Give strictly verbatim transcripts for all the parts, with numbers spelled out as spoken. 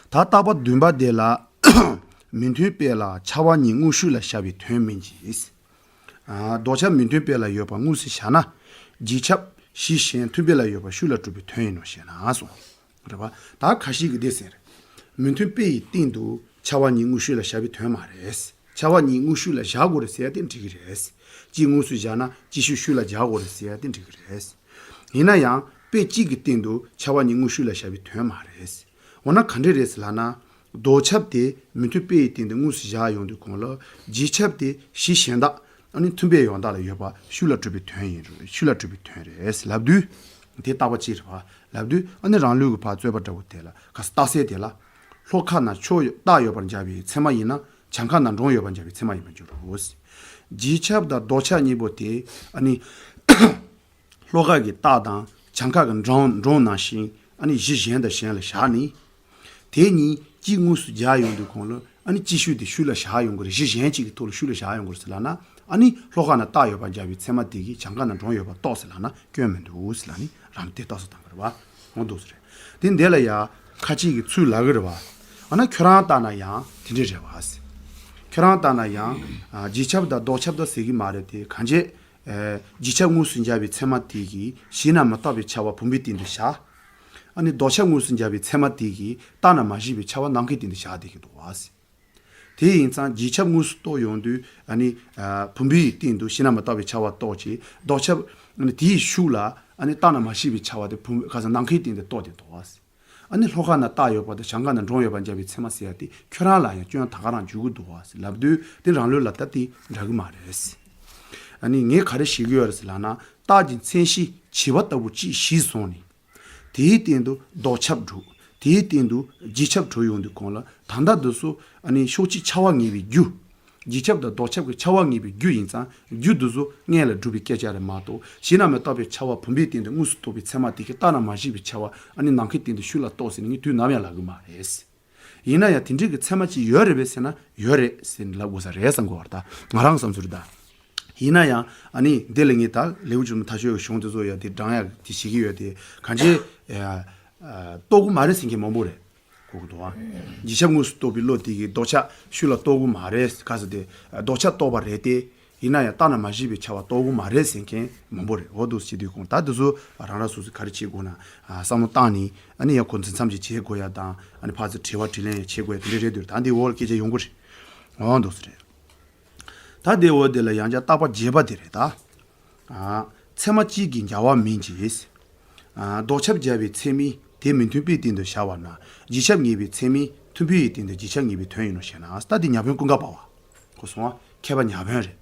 ད་རྟགས་པ་བདུན་པ་དེ་ལ། མི་མཐུན་དཔེ་ལ་ཆ་བ་ཉིད་དངོས་ཤུགས་ལ་བཞག་པའི་དོན་མིན་གྱི། ཨ། ལྡོག་ཁྱབ་མི་མཐུན་དཔེ་ལ་ཡོད་པ་དངོས་སུ་བཞག་ན། རྗེས་ཁྱབ་གཞི་གཞན་མཐུན་དཔེ་ལ་ཡོད་པ་ཤུགས་ལ་གྲུབ་པའི་དོན་ཡིན་ནོ་ཞེ་ན་གསུངས། རེད་པ། ད་ཁ་ཤས་ཀྱིས་དེ་ཟེར། མི་མཐུན་དཔེ་ཡི་སྟེང་དུ་ཆ་བ་ཉིད་དངོས་ཤུགས་ལ་བཞག་པའི་དོན་མ་རེད། ཆ་བ་ཉིད་དངོས་ཤུགས་ལ་བཞག་དགོས་རེད་ཟེར་ཡ་དེ་འགྲིག་གི་རེད། གཅིག་དངོས་སུ་བཞག་ན་གཅིག་ཤུགས་ཤུགས་ལ་རྒྱག་དགོས་རེད་ཟེར་ཡ་དེ་འགྲིག་གི་རེད། ཡིན་ན་ཡང་དཔེ་གཅིག་གི་སྟེང་དུ་ཆ་བ་ཉིད་དངོས་ཤུགས་ལ་བཞག་པའི་དོན་མ་རེད། འོ་ན་ག་འདྲས་རེད་ཟེར་ལབ་ན། ལྡོག་ཁྱབ་དེ་མི་མཐུན་དཔེ་ཡི་སྟེང་དུ་དངོས་སུ་བཞག་ཡོང་དུས་གོང་ལ། རྗེས་ཁྱབ་དེ་གཞི་གཞན་དག་ཨ་ནི་མཐུན་དཔེ་ཡང་དག་ལ་ཡོད་པ་ཤུགས་ལ་གྲུབ་པའི་དོན་ཡིན། ཤུགས་ལ་གྲུབ་པའི་དོན་རེད་ལབ་དུས། དེ་རྟགས་པ་གཅིག་རེད་པ། ལབ་དུས་ཨ་ནི་རང་ལུགས་ཀྱི་ཕར་རྩོད་པ་འདྲ་བོ་དེ་ལ་ག་ས་རྟགས་གསལ་དེ་ལ། ལྷོ་ཁ་ན་ཕྱོགས་ཡོ་རྟགས་ཡོད་པར་འཇགས་པའི་ཚད་མ་ཡིན་ན་བྱང་ཁ་ན་འབྲོང་ཡོད་པར་འཇགས་པའི་ཚད་མ་ཡིན་པར་འགྱུར་རོ། རྗེས་ཁྱབ་དང་ལྡོག་ཁྱབ་གཉིས་པོ་དེ་ཨ་ནི། ལྷོ་ཁ་གི་རྟགས་དང་བྱང་ཁ་གི་འབྲོང་འབྲོང་ནང་བཞིན་ཨ་ནི་གཞི་གཞན་དང་གཞན་ལ་བཞག་ནས། དེ་གཉིས་གཅིག་དངོས་སུ་སྦྱར་ཡོང་དུས་གོང་ལ་ཨ་ནི་གཅིག་ཤུགས་དེ་ཤུགས་ལ་བཞག་ཡོང་གི་རེད། གཞི་གཞན་གཅིག་གི་ཐོག་ལ་ཤུགས་ལ་བཞག་ཡོང་གི་རེད་ཟེར་ལབ་ན། ཨ་ནི་ལྷོ་ཁ་ན་རྟགས་ཡོད་པར་འཇགས་པའི་ཚད་མ་དེ་གིས་བྱང་ཁ་ན་འབྲོང་ཡོད་པར་རྟོགས་ཟེར་ལབ་ན་སྐྱོན་མི་འདུག་ཟེར་ལབ་ནི་རང་དེ་རྟགས་གསལ་བཏང་གི་རེད་པ། འོ་འདུག་ཟེར་རེད། དེ་འདི་ལ་ཡ་ཁ་ཅིག་གིས་ཚུར་ལབ་གི་རེད་པ། འོ་ན་ཁྱོད་རང་ལྟ་ན་ཡང་དེ་འདྲས་རེད་པ་ཟེར། ཁྱོད་རང་ལྟ་ན་ཡང་ཨ་རྗེས་ཁྱབ་དང་ལྡོག་ཁྱབ་དང་ཟེར་གི་མ་རེད་དེ། གང་བྱས། ཨེ། རྗེས་ཁྱབ་དངོས་སུ་འཇགས་པའི་ཚད་མ་དེ་གིས་གཞི་ན་མི་རྟག་པའི་ཆ་བ་བུམ་པའི་སྟེང་དུ་བཞག་ཨ་ནི་ལྡོག་ཁྱབ་དངོས་སུ་འཇགས་པའི་ཚད་མ་དེ་གིས་རྟག་ན་མ་བཞག་པའི་ཆ་བ་ནམ་མཁའི་སྟེང་དུ་བཞག་བསྡད་ཀྱི་འདུག་པ་ཟེར། དེ་ཡིན་ཙང་རྗེས་ཁྱབ་དངོས་སུ་རྟོགས་ཡོང་དུས་ཨ་ནི་ཨ་བུམ་པའི་སྟེང་དུ་གཞི་ན་མི་རྟག་པའི་ཆ་བ་རྟོགས་བྱས། ལྡོག་ཁྱབ་ཨ་ནི་དེའི་ཤུགས་ལ་ཨ་ནི་རྟག་ན་མ་བཞག་པའི་ཆ་བ་དེ་བུམ་ག་ས་ནམ་མཁའི་སྟེང་དུ་རྟོགས་བསྡད་འདུག་པ་ཟེར། ཨ་ནི་ལྷོ་ཁ་ན་རྟགས་ཡོད་པ་དང་བྱང་ཁ་ན་འབྲོང་ཡོད་པར་འཇགས་པའི་ཚད་མ་ཟེར་ཡ་དེ་ཁྱོད་རང་ལ་ཡང་སྐྱོན་ད་ག་རང་འཇུག་གི་འདུག་པ་ཟེར་ལབ་དུས། དེ་རང་ལུགས་ལ་ད་དེ་འདྲ་གི་མ་རེད། ཨ་ནི་ངས་ག་རེ་བཤད་ཀྱི་ཡོད་རེད་ཟེར་ལབ་ན། རྟགས་ཀྱི་མཚན་གཞི་བྱིས་པ་ལྟ་བུ་གཅིག་གཞིར་བཟུང་ནས། དེའི་སྟེང་དུ་ལྡོག་ཁྱབ་གྲུབ། དེའི་སྟེང་དུ་རྗེས་ཁྱབ་གྲུབ་ཡོང་དུས་གོང་ལ་ད་ལྟ་འདི་ཚོ་ཨ་ནི་ཕྱོགས་གཅིག་ཆ་བ་ངེས་པའི་རྒྱུ། རྗེས་ཁྱབ་དང་ལྡོག་ཁྱབ་ཀྱི་ཆ་བ་ངེས་པའི་རྒྱུ་ཡིན་ཙང་རྒྱུ་འདི་ཚོ་སྔོན་ལ་སྒྲུབ་པའི་སྐད་ཆ་རེད་མ་གཏོགས། གཞི་ན་མི་རྟག་པའི་ཆ་བ་བུམ་པའི་སྟེང་དུ་དངོས་སུ་རྟོགས་པའི་ཚད་མ་དེ་གིས་རྟག་ན་མ་བཞག་པའི་ཆ་བ་ཨ་ནི་ནམ་མཁའི་སྟེང་དུ་ཤུགས་ལ་རྟོགས་ཟེར་ནས་ངས་དུས་ནམ་ཡང་ལབ་གི་མ་རེད། ཡིན་ན་ཡང་དེ་འདྲའི་གི་ཚད་མ་ཅིག་ཡོད་རེད་པས་ཟེར་ན་ཡོད་རེད་ཟེར་ནས་ལབ་དགོས་ས་རེད་བསམ་གི་བར་ད་ང་རང་བསམ་ཚུལ་རེད་ད། ཡིན་ན་ཡང་ཨ་ནི་འདི་ལ་ངས་ད་ལེའུ་བཅུ་མཐའ་དཔྱོད་ཀྱི་གཞུང་དེ་ཚོ་ཡ་དེ་བགྲང་ཡག་དེ་བྱེད་ཀྱི་ཡོད་དེ། གང་ཅི་ཨ་རྟོགས་གི་མ་རེད་ཟེར་མཁན་མང་པོ་རེད། གོ་གི་འདུག་ཨ། རྗེས་ཁྱབ་དངོས་སུ་རྟོགས་པའི་བློ་དེ་གིས་ལྡོག་ཁྱབ་ཤུགས་ལ་རྟོགས་གི་མ་རེད་ག་ཟེར་ཏེ། ལྡོག་ཁྱབ་རྟོགས་པ་རེད་དེ། ཡིན་ན་ཡང་རྟག་ན་མ་བཞག་པའི་ཆ་བ་རྟོགས་གི་མ་རེད་ཟེར་མཁན་མང་པོ་རེད། འོ་འདུག་སེ་བྱེད་དུས་གོང་ད་འདི་ཚོ་རང་རང་སོ་སོས་ག་རེ་བྱེད་དགོས་ན་ཨ་བསམ་བློ་བཏང་ནས་ཨ་ནི་ཡང་ཁོ་འཛིན་མཚམས་ཅིག་བྱེད་དགོས་ཡ་དང་ཨ་ནི་ཕར་ཚུར་དྲི་བ་དྲིས་ལན་ཡང་བྱེད་དགོས་ཡ་དེ་འདྲ་རེད་འདུག་ད་འདི་འོག་ལ་སྐད་ཆ་ཡོང་གི་རེད། འོ་འདུག་སེ་རེད། ད་དེ་འོག་དེ་ལ་ཡང་བསྐྱར་རྟགས་པ་བརྒྱད་པ་དེ་རེད་ད། ཨ། ཚད་མ་གཅིག་གི་འཇལ་བ་མིན་གྱི། ཨ། ལྡོག་ཁྱབ་འཇལ་བའི་ཚད་མས་དེ་མི་མཐུན་དཔེའི་སྟེང་དུ་བཞག་པ་ན་རྗེས་ཁྱབ་ངེས་པའི་ཚད་མས་མཐུན་དཔེ་ཡི་སྟེང་དུ་རྗེས་ཁྱབ་ངེས་པའི་དོན་ཡིན་ནོ་ཞེ་ན། ད་དེ་ཉ་བོན་ཀུན་དགའ་བ་བ། གོ་སོང་ང་། མཁས་པ་ཉ་བོན་རེད།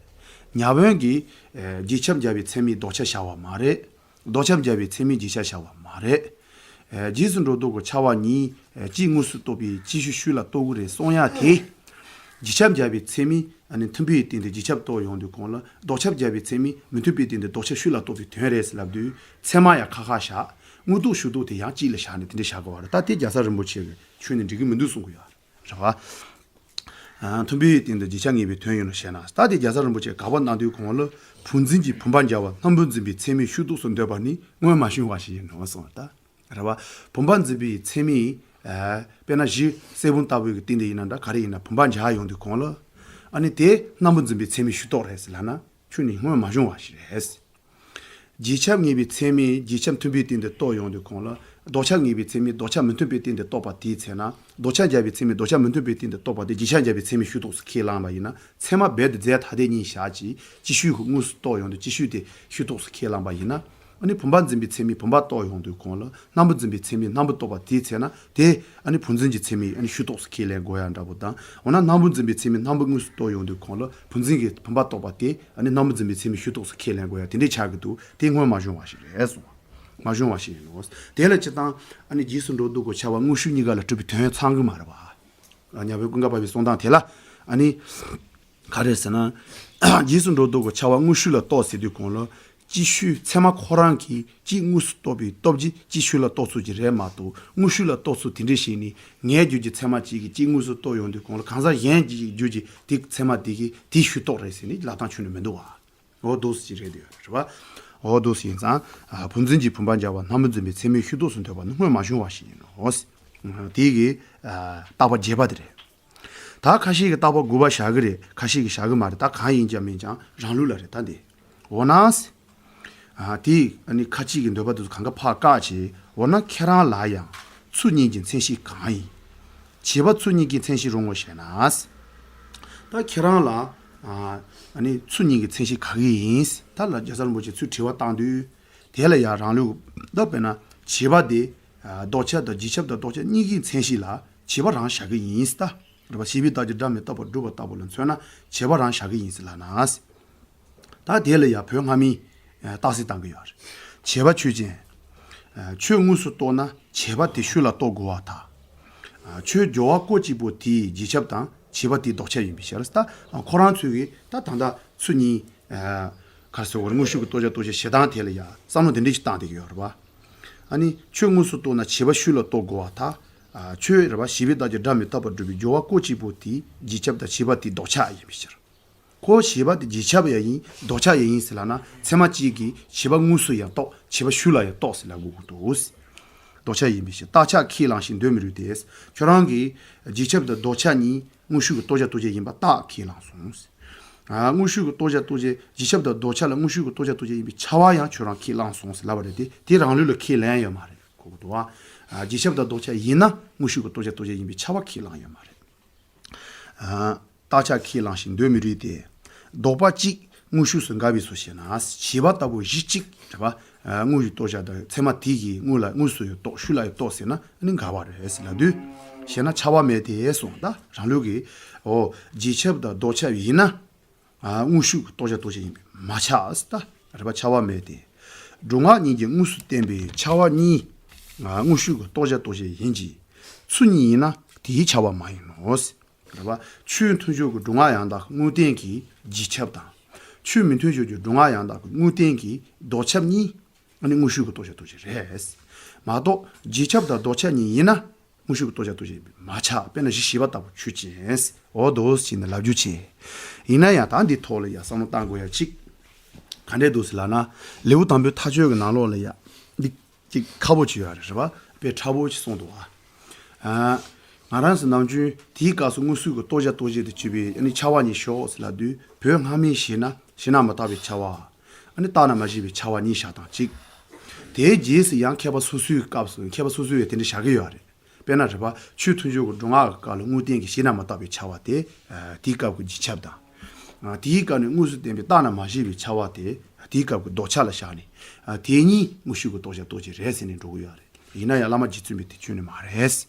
ཉ་བོན་གྱིས། ཨེ། རྗེས་ཁྱབ་འཇལ་བའི་ཚད་མས་ལྡོག་ཁྱབ་བཞག་པ་མ་རེད། ལྡོག་ཁྱབ་འཇལ་བའི་ཚད་མས་རྗེས་ཁྱབ་བཞག་པ་མ་རེད། ཨེ། རྗེས་སུ་འགྲོ་ལྡོག་གི་ཆ་བ་གཉིས། ཨེ། གཅིག་དངོས་སུ་རྟོགས་པའི་གཅིག་ཤུགས་ཤུགས་ལ་རྟོགས་ཀྱི་རེད་གསུང་ཡ་དེ། རྗེས་ཁྱབ་འཇལ་བའི་ཚད་མས་ཨ་ནི་མཐུན་དཔེ་ཡི་སྟེང་དུ་རྗེས་ཁྱབ་རྟོགས་ཡོང་དུས་གོང་ལ་ལྡོག་ཁྱབ་འཇལ་བའི་ཚད་མས་མི་མཐུན་དཔེའི་སྟེང་དུ་ལྡོག་ཁྱབ་ཤུགས་ལ་རྟོགས་པའི་དོན་རེད་ཟེར་ལབ་དུས་ཚད་མ་ཡང་ཁ་ཁ་བཞག་དངོས་རྟོགས་ཤུགས་རྟོགས་དེ་ཡང་གཅིག་ལ་བཞག་ནས་དེ་འདྲ་བཞག་དགོས་པ་རེད། ད་དེ་རྒྱལ་ཚབ་རིན་པོ་ཆེ་གི་ཆོས་ནི་འགྲིག་གི་མི་འདུག་གསུང་གི་ཡོད་རེད་པ། ཨ། མཐུན་དཔེའི་སྟེང་དུ་རྗེས་ཁྱབ་ངེས་པའི་དོན་ཡིན་ནོ་ཞེ་ན། ད་དེ་རྒྱལ་ཚབ་རིན་པོ་ཆེས་དགག་པ་གནང་དུས་གོང་ལ་བུམ་འཛིན་གྱིས་བུམ་པ་འཇལ་བ་སྣམ་བུ་འཛིན་པའི་ཚད་མས་ཤུགས་རྟོགས་སུ་འདོད་པ་ནི་སྔོན་མ་བྱུང་བ་ཞིག་ཡིན་ནོ་གསུངས་པ་ད། རེད་པ། བུམ་པ་འཛིན་པའི་ཚད་མས། ཨ། དཔེར་ན་གཞི་གསེར་བུམ་ལྟ་བུའི་གི་སྟེང་དུ་ཡིན་ན་འདྲ་ག་རེ་ཡིན་ན་བུམ་པ་འཇལ་ཡོང་དུས་གོང་ལ། ཨ་ནི་དེ་སྣམ་བུ་འཛིན་པའི་ཚད་མས་ཤུགས་རྟོགས་རེད་ཟེར་ལབ་ན་ཁྱོད་ནི་སྔོན་མ་བྱུང་བ་ཞིག་རེད། རྗེས་ཁྱབ་ངེས་པའི་ཚད་མས་རྗེས་ཁྱབ་མཐུན་པའི་སྟེང་དུ་རྟོགས་ཡོང་དུས་གོང་ལ་ལྡོག་ཁྱབ་ངེས་པའི་ཚད་མས་ལྡོག་ཁྱབ་མི་མཐུན་པའི་སྟེང་དུ་རྟོགས་པ་དེའི་ཚེ་ན་ལྡོག་ཁྱབ་འཇལ་བའི་ཚད་མས་ལྡོག་ཁྱབ་མི་མཐུན་པའི་སྟེང་དུ་རྟོགས་པ་དེ་རྗེས་ཁྱབ་འཇལ་བའི་ཚད་མས་ཤུགས་རྟོགས་སུ་ཁས་བླངས་པ་ཡིན་ན་ཚད་མ་རྦད་དེ་རྫས་ཐ་དད་གཉིས་བཞག་ཅིང་གཅིག་ཤུགས་ཀྱིས་དངོས་སུ་རྟོགས་ཡོང་དུས་གཅིག་ཤུགས་དེ་ཤུགས་རྟོགས་སུ་ཁས་བླངས་པ་ཡིན་ན། ཨ་ནི་བུམ་པ་འཛིན་པའི་ཚད་མས་བུམ་པ་རྟོགས་ཡོང་དུས་གོང་ལ་སྣམ་བུ་འཛིན་པའི་ཚད་མས་སྣམ་བུ་རྟོགས་པ་དེའི་ཚེ་ན་དེ་ཨ་ནི་བུམ་འཛིན་གྱི་ཚད་མས་ཨ་ནི་ཤུགས་རྟོགས་སུ་ཁས་ལེན་དགོས་ཡ་འདྲ་པོ་དང་། འོ་ན་སྣམ་བུ་འཛིན་པའི་ཚད་མས་སྣམ་བུ་དངོས་སུ་རྟོགས་ཡོང་དུས་གོང་ལ་བུམ་འཛིན་གྱི་བུམ་པ་རྟོགས་པ་དེ་ཨ་ནི་སྣམ་བུ་འཛིན་པའི་ཚད་མས་ཤུགས་རྟོགས་སུ་ཁས་ལེན་དགོས་ཡ་དེ་འདྲའི་ཆགས་ཀྱི་འདུག་དེ་སྔོན་མ་བྱུང་བ་ཞིག་རེད་གསུངས། མ་བྱུང་བ་ཞིག་ཡིན་ནོ། དེ་ལ་སྤྱིར་བཏང་ཨ་ནི་རྗེས་སུ་འགྲོ་ལྡོག་གི་ཆ་བ་དངོས་ཤུགས་གཉིས་ཀ་ལ་གྲུབ་པའི་དོན་ཚང་གི་མ་རེད་པ། ཉ་བོན་ཀུན་དགའ་བ་བའི་གསུང་སྟངས་དེ་ལ་ཨ་ནི། ག་རེ་ཟེར་ན། རྗེས་སུ་འགྲོ་ལྡོག་གི་ཆ་བ་དངོས་ཤུགས་ལ་རྟོགས་ཟེར་དུས་གོང་ལ། གཅིག་ཤུགས་ཚད་མ་ཁོ་རང་གིས་གཅིག་དངོས་སུ་རྟོགས་པའི་སྟོབས་ཀྱིས་གཅིག་ཤུགས་ལ་རྟོགས་ཚུལ་གྱི་རེད་མ་གཏོགས་དངོས་ཤུགས་ལ་རྟོགས་ཚུལ་དེ་འདྲ་ཞིག་ནི་ངའི་རྒྱུད་ཀྱི་ཚད་མ་གཅིག་གིས་གཅིག་དངོས་སུ་རྟོགས་ཡོང་དུས་གོང་ལ་གང་ཟག་གཞན་གྱི་རྒྱུད་ཀྱི་དེ་ཚད་མ་དེ་གིས་དེ་ཤུགས་རྟོགས་རེད་ཟེར་ནི་ལབ་སྟངས་ཁྱོན་ནས་མི་འདུག་བ། འོ་འདུག་སེ་ཅིག་རེད་འདུག་རེད་བ། འོ་འདུག་སེ་ཡིན་ཙང་། བུམ་འཛིན་གྱིས་བུམ་པ་འཇལ་བ་སྣམ་བུ་འཛིན་པའི་ཚད་མས་ཤུགས་རྟོགས་སུ་འདོད་པ་ནི་སྔོན་མ་བྱུང་བ་ཞིག་ཡིན་ནོ། དེ་གི་ཨ་རྟག་པ་བརྒྱད་པ་དེ་རེད། ད་ཁ་ཤས་ཀྱིས་རྟག་པ་དགུ་པ་བཞག་གི་རེད། ཁ་ཤས་ཀྱིས་བཞག་གི་མ་རེད། ད་གང་ཡིན་ཀྱང་མིན་ཀྱང་རང་ལུགས་ལ་རེད། ད་འདི་འོ་ན། ཨ་དེ་ཨ་ནི་ཁ་ཅིག་གི་འདོད་པ་དེ་ཚོ་གང་ག་ཕར་བཀག་བྱས། འོ་ན་ཁྱེད་རང་ལ་ཡང་ཚུལ་གཉིས་ཀྱི་མཚན་གཞི་གང་ཡིན། བྱས་པ་ཚུལ་གཉིས་ཀྱི་མཚན་གཞི་རུང་ངོ་ཞེ་ན། ད་ཁྱེད་རང་ལ་ཨ་ཨ་ནི་ཚུལ་གཉིས་ཀྱི་མཚན་གཞི་ག་གི་ཡིན། ད་ལ་རྒྱལ་ཚབ་རིན་པོ་ཆེ་ཚུལ་དྲི་བ་བཏང་དུས། དེ་ལ་ཡང་རང་ལུགས་ད་དཔེར་ན་བྱས་པ་དེ་ཨ་ལྡོག་ཁྱབ་དང་རྗེས་ཁྱབ་དང་ལྡོག་ཁྱབ་གཉིས་ཀྱི་མཚན་གཞི་ལ་བྱས་པ་རང་བཞག་གི་ཡིན་ད། རེད་པ། བྱས་པའི་རྟགས་ཀྱིས་སྒྲ་མི་རྟག་པར་སྒྲུབ་པ་ལྟ་བུ་ལ་མཚོན་ན་བྱས་པ་རང་བཞག་གི་ཡིན་ཟེར་ལབ་ན། ད་དེ་ལ་ཡང་བོད་སྔ་མའི་ཨ་རྟགས་གསལ་བཏང་གི་ཡོད་རེད། བྱས་པ་ཆོས་ཅན། ཨ་ཆོས་དངོས་སུ་རྟོགས་ན་བྱས་པ་དེ་ཤུགས་ལ་རྟོགས་དགོས་པར་ཐལ། ཨ་ཆོས་སྦྱོར་བ་ཀོ་གཅིག་པོ་དེའི་རྗེས་ཁྱབ་དང་བྱས་པ་དེའི་ལྡོག་ཁྱབ་ཡིན་པའི་ཕྱིར། ད་ཁོ་རང་ཚོས་ཀྱིས་ད་ད་ལྟ་ཚུལ་གཉིས་ཨ་ག་རེ་ཟེར་དགོས་རེད། དངོས་ཤུགས་ཀྱི་རྟོགས་བྱ་རྟོགས་བྱེད་བྱེད་སྟངས་དེ་ལ་ཡང་བསམ་བློ་དེ་འདྲས་ཅིག་བཏང་བསྡད་ཀྱི་ཡོད་རེད་པ། ཨ་ནི་ཆོས་དངོས་སུ་རྟོགས་ན་བྱས་པ་ཤུགས་ལ་རྟོགས་དགོས་པར་ཐལ། ཨ་ཆོས་རེད་པ། བྱས་པའི་རྟགས་ཀྱིས་སྒྲ་མི་རྟག་པར་སྒྲུབ་པའི་སྦྱོར་བ་ཀོ་གཅིག་པོ་དེའི་རྗེས་ཁྱབ་དང་བྱས་པ་དེའི་ལྡོག་ཁྱབ་ཡིན་པའི་ཕྱིར། ཁོ་བྱས་པ་དེ་རྗེས་ཁྱབ་ཡང་ཡིན། ལྡོག་ཁྱབ་ཡང་ཡིན་ཟེར་ལབ་ན། ཚད་མ་གཅིག་གིས་བྱས་པ་དངོས་སུ་ཡང་རྟོགས། བྱས་པ་ཤུགས་ལ་ཡང་རྟོགས་ཟེར་ལབ་དགོས་ཀྱི་འདུག། ལྡོག་ཁྱབ་ཡིན་པའི་ཕྱིར། རྟགས་ཁྱབ་ཁས་བླངས་ཤིང་འདོད་མི་རུང་སྟེ། ཁྱོད་རང་གིས་རྗེས་ཁྱབ་དང་ལྡོག་ཁྱབ་གཉིས་དངོས་ཤུགས་ཀྱི་རྟོགས་བྱ་རྟོགས་བྱེད་ཡིན་པ་རྟགས་ཁས་བླངས་སོང་། ཨ་དངོས་ཤུགས་ཀྱི་རྟོགས་བྱ་རྟོགས་བྱེད། རྗེས་ཁྱབ་དང་ལྡོག་ཁྱབ་ལ་དངོས་ཤུགས་ཀྱི་རྟོགས་བྱ་རྟོགས་བྱེད་ཡིན་པའི་ཁྱབ་པ་ཡང་ཁྱོད་རང་ཁས་བླངས་སོང་ཟེར་ལབ་པ་རེད་དེ། དེ་རང་ལུགས་ལ་ཁས་ལེན་ཡོད་མ་རེད། གོ་གི་འདུག་བ། ཨ་རྗེས་ཁྱབ་དང་ལྡོག་ཁྱབ་ཡིན་ན་དངོས་ཤུགས་ཀྱི་རྟོགས་བྱ་རྟོགས་བྱེད་ཡིན་པའི་ཁྱབ་པ་ཁས་བླངས་ཡོད་མ་རེད། ཨ་རྟགས་ཁྱབ་ཁས་བླངས་ཤིང་འདོད་མི་རུང་སྟེ། ལྡོག་པ་གཅིག་དངོས་ཤུགས་སུ་འགལ་བས་སོ་ཞེ་ན། བྱས་པ་ལྟ་བུ་གཞི་གཅིག་རེད་པ། ཨ་དངོས་ཀྱི་རྟོགས་བྱ་དང་ཚད་མ་དེ་གིས་དངོས་ལ་དངོས་སུ་ཡང་རྟོགས། ཤུགས་ལ་ཡང་རྟོགས་ཟེར་ན་ནི་འགལ་བ་རེད་ཟེར་ལབ་དུས། ཞེ་ན་ཁྱབ་པ་མེད་དེ་གསུངས། ད་རང་ལུགས་ཀྱིས་འོ་རྗེས་ཁྱབ་དང་ལྡོག་ཁྱབ་ཡིན་ན། ཨ་དངོས་ཤུགས་ཀྱི་རྟོགས་བྱ་རྟོགས་བྱེད་ཡིན་པས་མ་ཁྱབ་ཟེར། ད་རེད་པ། ཁྱབ་པ་མེད་དེ། སྒྲུབ་ངག་གཉིས་ཀྱིས་དངོས་སུ་བསྟན་པའི་ཁྱབ་པ་གཉིས། ཨ་དངོས་ཤུགས་ཀྱི་རྟོགས་བྱ་རྟོགས་བྱེད་ཡིན་གྱི། ཚུལ་གཉིས་ཡིན་ན་དེའི་ཁྱབ་པ་མ་ཡིན་ནོ། རེད་པ། ཆོས་མཐུན་སྦྱོར་གྱི་སྒྲུབ་ངག་ཡང་དག་གི་དངོས་བསྟན་གྱི་རྗེས་ཁྱབ་དང་། ཆོས་མི་མཐུན་སྦྱོར་གྱི་སྒྲུབ་ངག་ཡང་དག་གི་དངོས་བསྟན་གྱི་ལྡོག་ཁྱབ་གཉིས། ཨ་ནི་དངོས་ཤུགས་ཀྱི་རྟོགས་བྱ་རྟོགས་བྱེད་རེད། མ་གཏོགས་རྗེས་ཁྱབ་དང་ལྡོག་ཁྱབ་གཉིས་ཡིན་ན། དངོས་ཤུགས་ཀྱི་རྟོགས་བྱ་རྟོགས་བྱེད་ཡིན་པས་མ་ཁྱབ། དཔེར་ན་གཞི་ཞེས་པ་ལྟ་བུ་ཆོས་ཅན། འོ་འདུག་ཟེར་ནས་ལབ་རྒྱུ་བྱས། ཡིན་ན་ཡང་ད་འདི་ཐོག་ལ་ཡང་བསམ་བློ་བཏང་དགོས་ཡ་གཅིག་ག་འདྲས་འདུག་ཟེར་ལབ་ན། ལེའུ་དང་པོའི་མཐའ་དཔྱོད་ཀྱི་ནང་ལོགས་ལ་ཡ་འདི་གཅིག་ཁག་པོ་ཅིག་ཡོད་རེད། རེད་པ། དཔེ་ཕྲ་པོ་ཅིག་གསུངས་འདུག་བ། ཨ་ང་རང་ཚོ་ནམ་རྒྱུན་དེའི་སྐབས་སུ་དངོས་ཤུགས་ཀྱི་རྟོགས་བྱ་རྟོགས་བྱེད་དུ་གྱུར་པའི་ཨ་ནི་ཁྱབ་པ་གཉིས་ཤོག་ཟེར་ལབ་དུས། བོད་སྔ་མའི་ཞེ་ན། ཞེ་ན་མི་རྟག་པའི་ཁྱབ་པ། ཨ་ནི་རྟག་ན་མ་ཞིག་པའི་ཁྱབ་པ་གཉིས་བཞག་སྟངས་གཅིག། དེའི་རྗེས་སུ་ཡང་མཁས་པ་སོ་སོའི་སྐབས་སུ། མཁས་པ་སོ་སོས་ཡང་དེ་འདྲ་བཞག་གི་ཡོད་རེད། དཔེར་ན་རེད་པ། ཆོས་མཐུན་སྦྱོར་གྱི་སྒྲུབ་ངག་གི་སྐབས་ལ་དངོས་བསྟན་གྱི་ཞེ་ན་མི་རྟག་པའི་ཁྱབ་པ་དེ་ཨ་དེའི་སྐབས་ཀྱི་རྗེས་ཁྱབ་དང་། ཨ་དེའི་སྐབས་ནས་དངོས་སུ་བསྟན་པའི་རྟག་ན་མ་ཞིག་པའི་ཁྱབ་པ་དེ་དེའི་སྐབས་ཀྱི་ལྡོག་ཁྱབ་ལ་བཞག་ནས། ཨ་དེ་གཉིས་དངོས་ཤུགས་ཀྱི་རྟོགས་བྱ་རྟོགས་བྱེད་རེད་ཟེར་ནས་འགྲོ་གི་ཡོད་རེད། ཡིན་ན་ཡང་བླ་མ་རྗེ་བཙུན་པས་དེ་ཁྱོན་ནས་མ་རེད།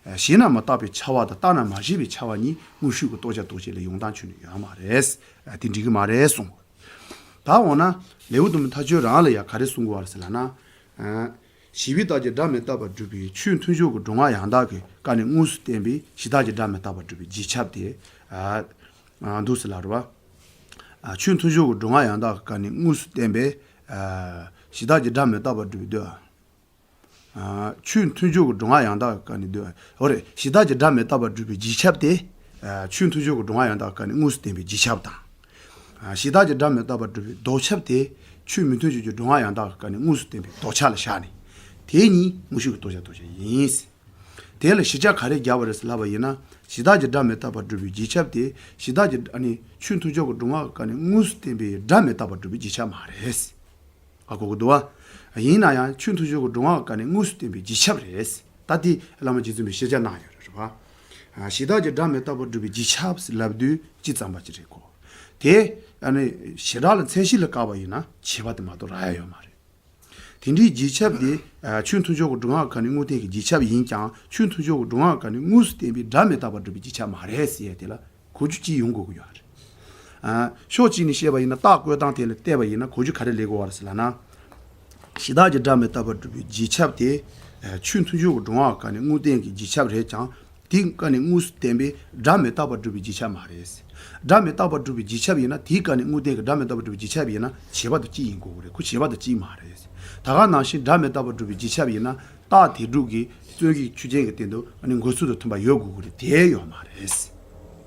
ཨ་ཞེ་ན་མི་རྟག་པའི་ཁྱབ་པ་དང་རྟག་ན་མ་ཞིག་པའི་ཁྱབ་པ་གཉིས་དངོས་ཤུགས་ཀྱི་རྟོགས་བྱ་རྟོགས་བྱེད་ལ་ཡོང་སྟངས་ཁྱོན་ནས་ཡོད་མ་རེད། ཨ་དེ་འགྲིག་གི་མ་རེད་གསུངས། ད་འོ་ན་ལེའུ་དང་པོའི་མཐའ་དཔྱོད་རང་ལ་ཡང་ག་རེ་གསུང་གི་ཡོད་རེད་ཟེར་ལབ་ན། ཨ་བྱས་པའི་རྟགས་ཀྱིས་སྒྲ་མི་རྟག་པར་སྒྲུབ་པའི་ཆོས་མཐུན་སྦྱོར་གྱི་སྒྲུབ་ངག་ཡང་དག་གི་སྐབས་ནས་དངོས་སུ་བསྟན་པའི་གཞི་རྟགས་ཀྱིས་སྒྲ་མི་རྟག་པར་སྒྲུབ་པའི་རྗེས་ཁྱབ་དེ། ཨ་ཨ་འདུག་ཟེར་ལབ་རེད་པ། ཨ་ཆོས་མཐུན་སྦྱོར་གྱི་སྒྲུབ་ངག་ཡང་དག་གི་སྐབས་ནས་དངོས་སུ་བསྟན་པའི་ཨ་གཞི་རྟགས་ཀྱིས་སྒྲ་མི་རྟག་པར་སྒྲུབ་པའི་འདོད། ཨ་ཆོས་མཐུན་སྦྱོར་གྱི་སྒྲུབ་ངག་ཡང་དག་གི་སྐབས་ནས་འདོད། འོ་རེད། གཞི་རྟགས་ཀྱིས་སྒྲ་མི་རྟག་པར་སྒྲུབ་པའི་རྗེས་ཁྱབ་དེ། ཨ་ཆོས་མཐུན་སྦྱོར་གྱི་སྒྲུབ་ངག་ཡང་དག་གི་སྐབས་ནས་དངོས་སུ་བསྟན་པའི་རྗེས་ཁྱབ་དང་། ཨ་གཞི་རྟགས་ཀྱིས་སྒྲ་མི་རྟག་པར་སྒྲུབ་པའི་ལྡོག་ཁྱབ་དེ། ཆོས་མི་མཐུན་སྦྱོར་གྱི་སྒྲུབ་ངག་ཡང་དག་གི་སྐབས་ནས་དངོས་སུ་བསྟན་པའི་ལྡོག་ཁྱབ་ལ་བཞག་ནས། དེ་གཉིས་དངོས་ཤུགས་ཀྱི་རྟོགས་བྱ་རྟོགས་བྱེད་ཡིན། དེ་ལ་བཞི་ཆ་ག་རེ་བརྒྱབ་པ་རེད་ཟེར་ལབ་པ་ཡིན་ན། གཞི་རྟགས་ཀྱིས་སྒྲ་མི་རྟག་པར་སྒྲུབ་པའི་རྗེས་ཁྱབ་དེ། གཞི་རྟགས་ཀྱིས་ཨ་ནི་ཆོས་མཐུན་སྦྱོར་གྱི་སྒྲུབ་ངག་གི་སྐབས་ནས་དངོས་སུ་བསྟན་པའི་སྒྲ་མི་རྟག་པར་སྒྲུབ་པའི་རྗེས་ཁྱབ་མ་རེད། ཧ་གོ་གི་འདུག་བ། ཡིན་ན་ཡང་ཆོས་མཐུན་སྦྱོར་གྱི་སྒྲུབ་ངག་གི་སྐབས་ནས་དངོས་སུ་བསྟན་པའི་རྗེས་ཁྱབ་རེད། ད་དེ་བླ་མ་རྗེ་བཙུན་པས་ཕྱག་རྒྱ་གནང་ཡོད་རེད་པ། གཞི་རྟགས་ཀྱིས་སྒྲ་མི་རྟག་པར་སྒྲུབ་པའི་རྗེས་ཁྱབ་ཟེར་ལབ་དུས་སྤྱི་ཙམ་པ་ཅིག་རེད་གོ། དེ་ཨ་ནི་བྱེ་བྲག་ལ་མཚན་གཞི་ལ་བཀག་པ་ཡིན་ན་བྱས་པ་དེ་མ་གཏོགས་རག་ཡ་ཡོད་མ་རེད། དེ་འདྲའི་རྗེས་ཁྱབ་དེ་ཨ་ཆོས་མཐུན་སྦྱོར་གྱི་སྒྲུབ་ངག་གི་སྐབས་ནས་དངོས་བསྟན་གྱི་རྗེས་ཁྱབ་ཡིན་ཀྱང་། ཆོས་མཐུན་སྦྱོར་གྱི་སྒྲུབ་ངག་གི་སྐབས་ནས་དངོས་སུ་བསྟན་པའི་སྒྲ་མི་རྟག་པར་སྒྲུབ་པའི་རྗེས་ཁྱབ་མ་རེད་ཟེར་ཡ་དེ་ལ་གོ་རྒྱུ་གཅིག་ཡོང་དགོས་ཀྱི་ཡོད་རེད། ཨ་ཕྱོགས་གཅིག་ནས་བཤད་པ་ཡིན་ན། རྟགས་བཀོད་སྟངས་དེ་ལ་བལྟས་པ་ཡིན་ན་གོ་རྒྱུ་ག་རེ་སླེབས་དགོས་པ་རེད་ཟེར་ལབ་ན། གཞི་རྟགས་ཀྱིས་སྒྲ་མི་རྟག་པར་སྒྲུབ་པའི་རྗེས་ཁྱབ་དེ། ཨ་ཆོས་མཐུན་སྦྱོར་གྱི་སྒྲུབ་ངག་གི་སྐབས་ནས་དངོས་བསྟན་གྱི་རྗེས་ཁྱབ་རེད་ཀྱང་། དེའི་སྐབས་ནས་དངོས་སུ་བསྟན་པའི་སྒྲ་མི་རྟག་པར་སྒྲུབ་པའི་རྗེས་ཁྱབ་མ་རེད། སྒྲ་མི་རྟག་པར་སྒྲུབ་པའི་རྗེས་ཁྱབ་ཡིན་ན། དེའི་སྐབས་ནས་དངོས་བསྟན་གྱི་སྒྲ་མི་རྟག་པར་སྒྲུབ་པའི་རྗེས་ཁྱབ་ཡིན་ན་བྱས་པ་དང་གཅིག་ཡིན་དགོས་ཀྱི་རེད། ཁོ་བྱས་པ་དང་གཅིག་མ་རེད། ད་ག་ནང་བཞིན་སྒྲ་མི་རྟག་པར་སྒྲུབ་པའི་རྗེས་ཁྱབ་ཡིན་ན། རྟགས་དེ་དྲུག་གི་རྩོད་གཞི་ཆོས་ཅན་གྱི་སྟེང་དུ་ཨ་ནི་འགོད་ཚུལ་དང་མཐུན་པ་ཡོད་དགོས་ཀྱི་རེད། དེ་ཡོད་མ་རེད།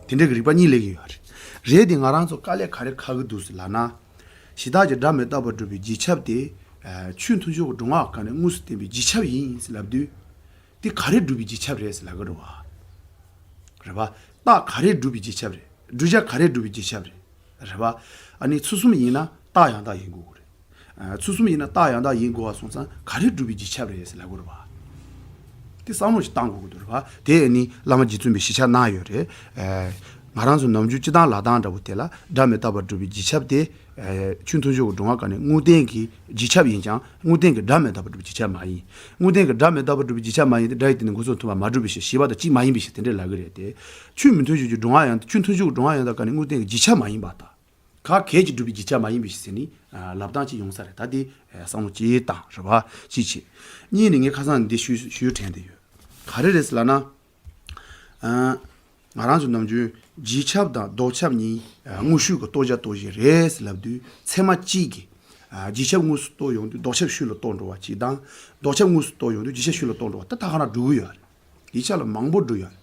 དེ་འདྲ་གི་རིགས་པ་གཉིས་སླེབས་ཀྱི་ཡོད་རེད། རེད་དེ་ང་རང་ཚོ་དཀའ་ལས་ག་རེ་ཁག་གི་འདུག་ཟེར་ལབ་ན། གཞི་རྟགས་ཀྱིས་སྒྲ་མི་རྟག་པར་སྒྲུབ་པའི་རྗེས་ཁྱབ་དེ། ཨ་ཆོས་མཐུན་སྦྱོར་གྱི་སྒྲུབ་ངག་གི་སྐབས་ནས་དངོས་སུ་བསྟན་པའི་རྗེས་ཁྱབ་ཡིན་ཟེར་ལབ་དུས། དེ་ག་རེ་སྒྲུབ་པའི་རྗེས་ཁྱབ་རེད་ཟེར་ལབ་ཀྱི་རེད་བ། རེད་བ། རྟགས་ག་རེ་སྒྲུབ་པའི་རྗེས་ཁྱབ་རེད། བསྒྲུབ་བྱ་ག་རེ་སྒྲུབ་པའི་རྗེས་ཁྱབ་རེད། རེད་བ། ཨ་ནི་ཚུལ་གསུམ་ཡིན་ན་རྟགས་ཡང་དག་ཡིན་དགོས་ཀྱི་རེད། ཨ། ཚུལ་གསུམ་ཡིན་ན་རྟགས་ཡང་དག་ཡིན་དགོས་པ་སོང་ཙང་ག་རེ་སྒྲུབ་པའི་རྗེས་ཁྱབ་རེད་ཟེར་ལབ་ཀྱི་རེད་བ། དེ་བསམ་བློ་ཞིག་བཏང་དགོས་ཀྱི་འདུག་རེད་བ། དེ་ནི་བླ་མ་རྗེ་བཙུན་པས་ཞིབ་ཆ་གནང་ཡོད་རེད། ཨ། ང་རང་ཚོ་ནམ་རྒྱུན་སྤྱི་བཏང་ལབ་སྟངས་འདྲ་པོ་དེ་ལ་སྒྲ་མི་རྟག་པར་སྒྲུབ་པའི་རྗེས་ཁྱབ་དེ། ཨ། ཆོས་མཐུན་ཕྱོགས་ཀྱི་སྒྲུབ་ངག་ཁག་ནས་དངོས་བསྟན་གྱི་རྗེས་ཁྱབ་ཡིན་ཀྱང་དངོས་བསྟན་གྱི་སྒྲ་མི་རྟག་པར་སྒྲུབ་པའི་རྗེས་ཁྱབ་མ་ཡིན། དངོས་བསྟན་གྱི་སྒྲ་མི་རྟག་པར་སྒྲུབ་པའི་རྗེས་ཁྱབ་མ་ཡིན་ཏེ། སྒྲ་ཡི་སྟེང་ནས་འགོག་ཚུལ་མཐུན་པར་མ་གྲུབ་པའི་ཕྱིར། ཞེས་པ་དང་གཅིག་མ་ཡིན་པའི་ཕྱིར། དེ་འདྲ་ལབ་ཀྱི་རེད་དེ། ཆོས་མི་མཐུན་ཕྱོགས་ཀྱི་སྒྲུབ་ངག་ཡང་ཆོས་མཐུན་ཕྱོགས་ཀྱི་སྒྲུབ་ངག་ཡང་དག་ཁག་ནས་དངོས་བསྟན་གྱི་རྗེས་ཁྱབ་མ་ཡིན་པ་དང་། ག་གལ་གྱི་སྒྲུབ་པའི་རྗེས་ཁྱབ་མ་ཡིན་པའི་ཕྱིར་ཟེར་ནས་ལབ་སྟངས་ཅིག་ཡོང་ས་རེད། ད་དེ་བསམ་བློ་ཅིག་བཏང་རེད་བ། གཅིག་བྱས། གཉིས་ནས་ངས་ཁ་སང་འདི་ཞུ་ཞུ་དྲན་དེ་ཡོད། ག་རེ་རེད་ཟེར་ལབ་ན། ཨ། ང་རང་ཚོ་ནམ་རྒྱུན་རྗེས་ཁྱབ་དང་ལྡོག་ཁྱབ་གཉིས། ཨ། དངོས་ཤུགས་ཀྱི་རྟོགས་བྱ་རྟོགས་གཞི་རེད་ཟེར་ལབ་དུས་ཚད་མ་གཅིག་གིས། ཨ། རྗེས་ཁྱབ་དངོས་སུ་རྟོགས་ཡོང་དུས་ལྡོག་ཁྱབ་ཤུགས་ལ་རྟོགས་འགྲོ་བ་གཅིག་དང་། ལྡོག་ཁྱབ་དངོས་སུ་རྟོགས་ཡོང་དུས་རྗེས་ཁྱབ་ཤུགས་ལ་རྟོགས་འགྲོ་བ་ད་ད་ག་རང་འགྲོ་གི་ཡོད་རེད། ཡིག་ཆ་ལ་མང་པོ་འགྲོ་ཡོད་རེད།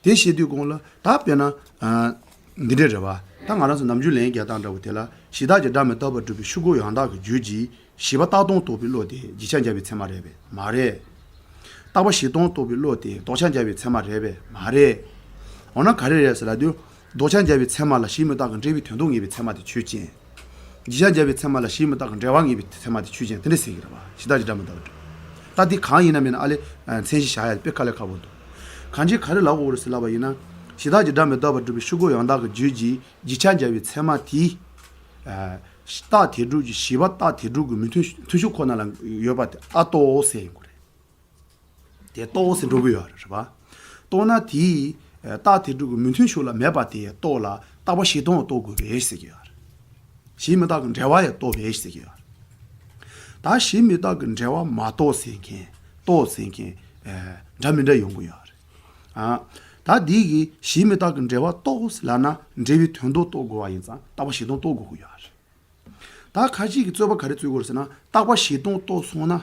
དེ་བཤད་དུས་གོང་ལ་ད་དཔེར་ན། ཨ། འདི་འདྲ་རེད་བ། ད་ང་རང་ཚོ་ནམ་རྒྱུན་ལན་རྒྱག་སྟངས་འདྲ་བོ་དེ་ལ་གཞི་བདག་གི་སྒྲ་མི་རྟག་པར་སྒྲུབ་པའི་ཤུགས་ཀྱི་ཡང་དག་གི་རྒྱུད་ཀྱི་བྱས་པ་རྟག་སྟོང་རྟོགས་པའི་བློ་དེ་རྗེས་ཁྱབ་འཇལ་བའི་ཚད་མ་རེད་པས། མ་རེད། རྟག་པ་གཞན་སྟོང་རྟོགས་པའི་བློ་དེ་ལྡོག་ཁྱབ་འཇལ་བའི་ཚད་མ་རེད་པས། མ་རེད། འོ་ན་ག་རེ་རེད་ཟེར་ལབ་དུས། ལྡོག་ཁྱབ་འཇལ་བའི་ཚད་མ་ལ་གཞི་མི་རྟག་གི་འབྲེལ་བའི་དོན་ལྡོག་ངེས་པའི་ཚད་མ་དེ་ཆོས་ཅན། རྗེས་ཁྱབ་འཇལ་བའི་ཚད་མ་ལ་གཞི་མི་རྟག་གི་འབྲེལ་བ་ངེས་པའི་ཚད་མ་དེ་ཆོས་ཅན། དེ་འདྲ་ཟེར་གྱི་རེད་བ། གཞི་བདག་གི་སྒྲ་མི་རྟག་པར་སྒྲུབ། ད་འདི་གང་ཡིན་ན་མིན་ན་ཨ་ལས། ཨ། མཚན་གཞི་བཞག་ཡ་དཔེ་དཀའ་ལས་ཁག་པོ་འདུག་གང་ཅི་ག་རེ་ལབ་དགོས་རེད་ཟེར་ལབ་པ་ཡིན་ན། གཞི་བདག་གི་སྒྲ་མི་རྟག་པར་སྒྲུབ་པའི་ཤུགས་ཀྱི་ཡང་དག་གི་རྒྱུད་ཀྱི་རྗེས་ཁྱབ་འཇལ་བའི་ཚད་མ་དེ། ཨ། རྟགས་དེ་སྒྲུབ་ཀྱི་བྱས་པ་རྟགས་དེ་སྒྲུབ་ཀྱི་མི་མཐུན་མཐུན་ཕྱོགས་ཁོ་ན་ལ་ཡོད་པ་དེ་ཨ་རྟོགས་ཟེར་ཡོང་གི་རེད། དེ་རྟོགས་ཟེར་འགྲོ་གི་ཡོད་རེད་བ། རྟོགས་ན་དེའི། ཨ། རྟགས་དེ་སྒྲུབ་ཀྱི་མི་མཐུན་ཕྱོགས་ལ་མེད་པ་དེ་རྟོགས་ལ་རྟག་པ་གཞན་སྟོང་རྟོགས་དགོས་པས་ཟེར་གྱི་ཡོད་རེད། གཞི་མི་རྟག་གི་འབྲེལ་བ་ཡང་རྟོགས་པས་ཟེར་གྱི་ཡོད་རེད། ད་གཞི་མི་རྟག་གི་འབྲེལ་བ་མ་རྟོགས་ཟེར་མཁན། རྟོགས་ཟེར་མཁན། ཨ། འདྲ་མི་འདྲ་ཡོང་གི་ཡོད་རེད། ཨ། ད་འདི་གི་གཞི་མི་རྟག་གི་འབྲེལ་བ་རྟོགས་ལབ་ན་འབྲེལ་བའི་དོན་ལྡོག་རྟོགས་དགོས་པ་ཡིན་ཙང་རྟག་པ་གཞན་སྟོང་རྟོགས་དགོས་ཀྱི་ཡོད་རེད། ད་ཁ་ཅིག་གིས་རྩོད་པ་ག་རེ་རྩོད་དགོས་རེད་ཟེར་ན། རྟག་པ་གཞན་སྟོང་རྟོགས་སོང་ན།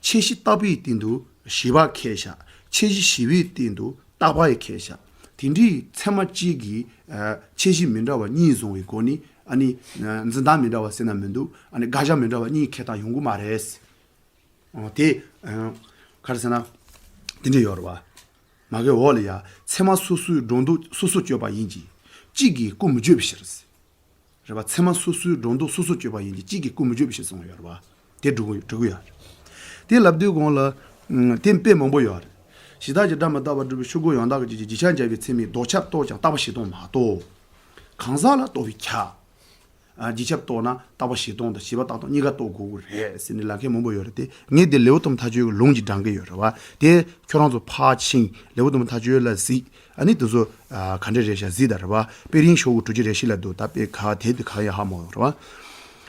ཁྱད་གཞི་རྟག་པའི་སྟེང་དུ་བྱས་པ་ཁེགས་བཞག་ཁྱད་གཞི་བྱས་པའི་སྟེང་དུ་རྟག་པ་ཡང་ཁེགས་བཞག་དེ་འདྲའི་ཚད་མ་གཅིག་གི། ཨ། ཁྱད་གཞི་མི་འདྲ་བ་གཉིས་བཟུང་བའི་སྒོ་ནས། ཨ་ནི། ཨ། འཛིན་སྟངས་མི་འདྲ་བ་ཟེར་ན་མི་འདུག་ཨ་ནི་དགག་བྱ་མི་འདྲ་བ་གཉིས་ཁེགས་སྟངས་ཡོང་གི་མ་རེད། ཨ། དེ། ཨ། ག་རེ་ཟེར་ན། དེ་འདྲ་ཡོད་རེད་བ། མ་གིའི་འོག་ལ་ཡ། ཚད་མ་སོ་སོའི་སྒྲོ་འདོགས་སོ་སོར་གཅོད་པ་ཡིན་གྱི། གཅིག་གིས་སྐུར་མི་བརྗོད་པའི་ཕྱིར། རེད་པ། ཚད་མ་སོ་སོའི་སྒྲོ་འདོགས་སོ་སོར་གཅོད་པ་ཡིན་གྱི་གཅིག་གིས་སྐུར་མི་བརྗོད་པའི་ཕྱིར་གསུངས་ཡོད་རེད་པ། དེ་འགྲོ་གི་འགྲོ་གི་ཡོད་རེད། དེ་ལབ་དུས་གོང་ལ། ཨུམ། དེ་དཔེ་མང་པོ་ཡོད་རེད། གཞི་བདག་གི་སྒྲ་མི་རྟག་པར་སྒྲུབ་པའི་ཤུགས་ཀྱི་ཡང་དག་གི་རྒྱུད་ཀྱི་རྗེས་ཁྱབ་འཇལ་བའི་ཚད་མས་ལྡོག་ཁྱབ་རྟོགས་ཀྱང་རྟག་པ་གཞན་སྟོང་མ་རྟོགས། གང་ཟག་ལ་རྟོགས་པས་ཁྱབ། ཨ། རྗེས་ཁྱབ་རྟོགས་ན་རྟག་པ་གཞན་སྟོང་དང་བྱས་པ་རྟག་སྟོང་གཉིས་ཀ་རྟོགས་དགོས་ཀྱི་རེད་ཟེར་ནས་ལབ་མཁན་མང་པོ་ཡོད་རེད་དེ། ངས་འདི་ལེའུ་སྟོང་མཐའ་དཔྱོད་ཀྱི་ལུང་གཅིག་དྲངས་ཀྱི་ཡོད་རེད་པ། དེ་ཁྱོད་རང་ཚོ་ཕར་ཕྱིན་ལེའུ་སྟོང་མཐའ་དཔྱོད་ལ་གཟིགས། ཨ་ནི་དེ་ཚོ། ཨ། ག་འདྲ་རེད་ཤག་གཟིགས་དང་རེད་པ། དཔེ་རིང་ཤོག་གུ་དྲུག་ཅུ་རེ་བཞི་ལ་འདུག་ད་དཔེ་ག་དེབ་དེ་ག་ཡང་ཧ་མ་གོ་རེད་པ།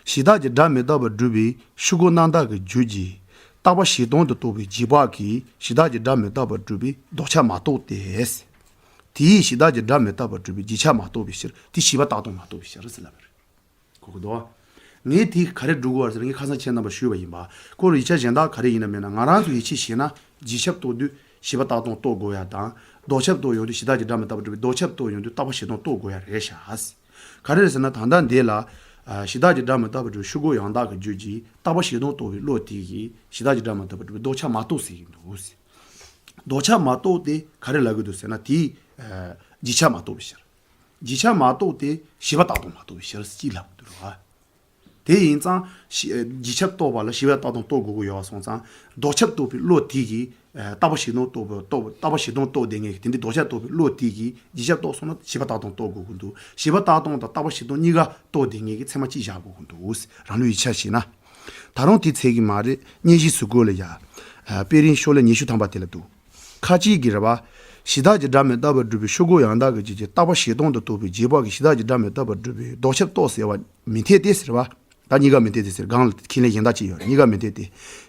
གཞི་བདག་གི་སྒྲ་མི་རྟག་པར་སྒྲུབ་པའི་ཤུགས་ཀྱི་རྣམ་དག་གི་རྒྱུད་ཀྱི་རྟག་པ་གཞན་སྟོང་དུ་རྟོགས་པའི་རྗེས་དཔག་གིས་གཞི་བདག་གི་སྒྲ་མི་རྟག་པར་སྒྲུབ་པའི་ལྡོག་ཁྱབ་མ་རྟོགས་ཏེ། དེས་གཞི་བདག་གི་སྒྲ་མི་རྟག་པར་སྒྲུབ་པའི་རྗེས་ཁྱབ་མ་རྟོགས་པའི་ཕྱིར། དེས་བྱས་པ་རྟག་སྟོང་མ་རྟོགས་པའི་ཕྱིར་ཟེར་ལབ་པ་རེད། གོ་གི་འདུག་ངས་དེ་ག་རེ་སྒྲུབ་དགོས་པ་ཟེར་ངས་ཁ་སང་ཁྱེད་རྣམ་པར་ཞུས་པ་ཡིན་པ། ཁོ་རང་ཡིག་ཆ་གཞན་དག་ག་རེ་ཡིན་ན་མིན་ན་ང་རང་ཚོ་ཡིད་ཆེས་བྱས་ན་རྗེས་ཁྱབ་རྟོགས་དུས་བྱས་པ་རྟག་སྟོང་རྟོགས་དགོས་ཡ་དང་། ལྡོག་ཁྱབ་རྟོགས་ཡོང་དུས་གཞི་བདག་གི་སྒྲ་མི་རྟག་པར་སྒྲུབ་པའི་ལྡོག་ཁྱབ་རྟོགས་ཡོང་དུས་རྟག་པ་གཞན་སྟོང་རྟོགས་དགོས་ཡ་རེད་ཤག་ག་རེ་རེད་ཟེར་ན་ད་ལྟ་འདི་ལ། ཨ། གཞི་བདག་གི་སྒྲ་མི་རྟག་པར་སྒྲུབ་པའི་ཤུགས་ཀྱི་ཡང་དག་གི་རྒྱུད་ཀྱི་རྟག་པ་གཞན་སྟོང་རྟོགས་པའི་བློ་དེ་གིས་གཞི་བདག་གི་སྒྲ་མི་རྟག་པར་སྒྲུབ་པའི་ལྡོག་ཁྱབ་མ་རྟོགས་ཟེར་གྱི་འདུག་ལྡོག་ཁྱབ་མ་རྟོགས་དེ་ག་རེ་ལབ་ཀྱི་འདུག་ཟེར་ན་དེའི། ཨ། རྗེས་ཁྱབ་མ་རྟོགས་པའི་ཕྱིར། རྗེས་ཁྱབ་མ་རྟོགས་ཏེ་བྱས་པ་རྟག་སྟོང་མ་རྟོགས་པའི་ཕྱིར་ཅེས་ལབ་འདུག་ར། དེ་ཡིན་ཙང་། རྗེས་ཁྱབ་རྟོགས་པ་ལ་བྱས་པ་རྟག་སྟོང་རྟོགས་དགོས་ཀྱི་ཡོད་པ་སོང་ཙང་། ལྡོག་ཁྱབ་རྟོགས་པའི་བློ་དེ་གིས། ཨ། རྟག་པ་གཞན་སྟོང་རྟོགས་པའི་རྟོགས། རྟག་པ་གཞན་སྟོང་རྟོགས་བསྡད་མཁན་གྱི་དེ་འདྲའི་ལྡོག་ཁྱབ་རྟོགས་པའི་བློ་དེ་གིས་རྗེས་ཁྱབ་རྟོགས་སོང་ན་བྱས་པ་རྟག་སྟོང་རྟོགས་དགོས་ཀྱི་འདུག་བྱས་པ་རྟག་སྟོང་དང་རྟག་པ་གཞན་སྟོང་གཉིས་ཀ་རྟོགས་བསྡད་མཁན་གྱི་ཚད་མ་གཅིག་བཞག་དགོས་ཀྱི་འདུག་རང་ལུགས་ཡིག་ཆ་བྱས་ན། ད་རུང་དེ་ཚད་ཀྱི་མ་རེད། སྙན་ཞུའི་ཟུར་བཀོད་ལ་ཡ། ཨ། དཔེ་རིང་ཤོག་ལྷེ་ཉི་ཤུ་ཐམ་པ་དེ་ལ་འདུག་ཁ་ཅིག་གིས་རེད་པ། གཞི་བདག་གི་སྒྲ་མི་རྟག་པར་སྒྲུབ་པའི་ཤུགས་ཀྱི་ཡང་དག་གི་རྒྱུད་ཀྱི་རྟག་པ་གཞན་སྟོང་དུ་རྟོགས་པའི་རྗེས་དཔག་གིས་གཞི་བདག་གི་སྒྲ་མི་རྟག་པར་སྒྲུབ་པའི་ལྡོག་ཁྱབ་རྟོགས་ཟེར་བ་མི་འཐད་དེ་ཟེར་བ། ད་གཉིས་ཀ་མི་འཐད་དེ་ཟེར། སྒང་ལ་ཁས་ལེན་གཞན་དག་ཅིག་ཡོད་རེད། གཉིས་ཀ་མི་འཐད་དེ།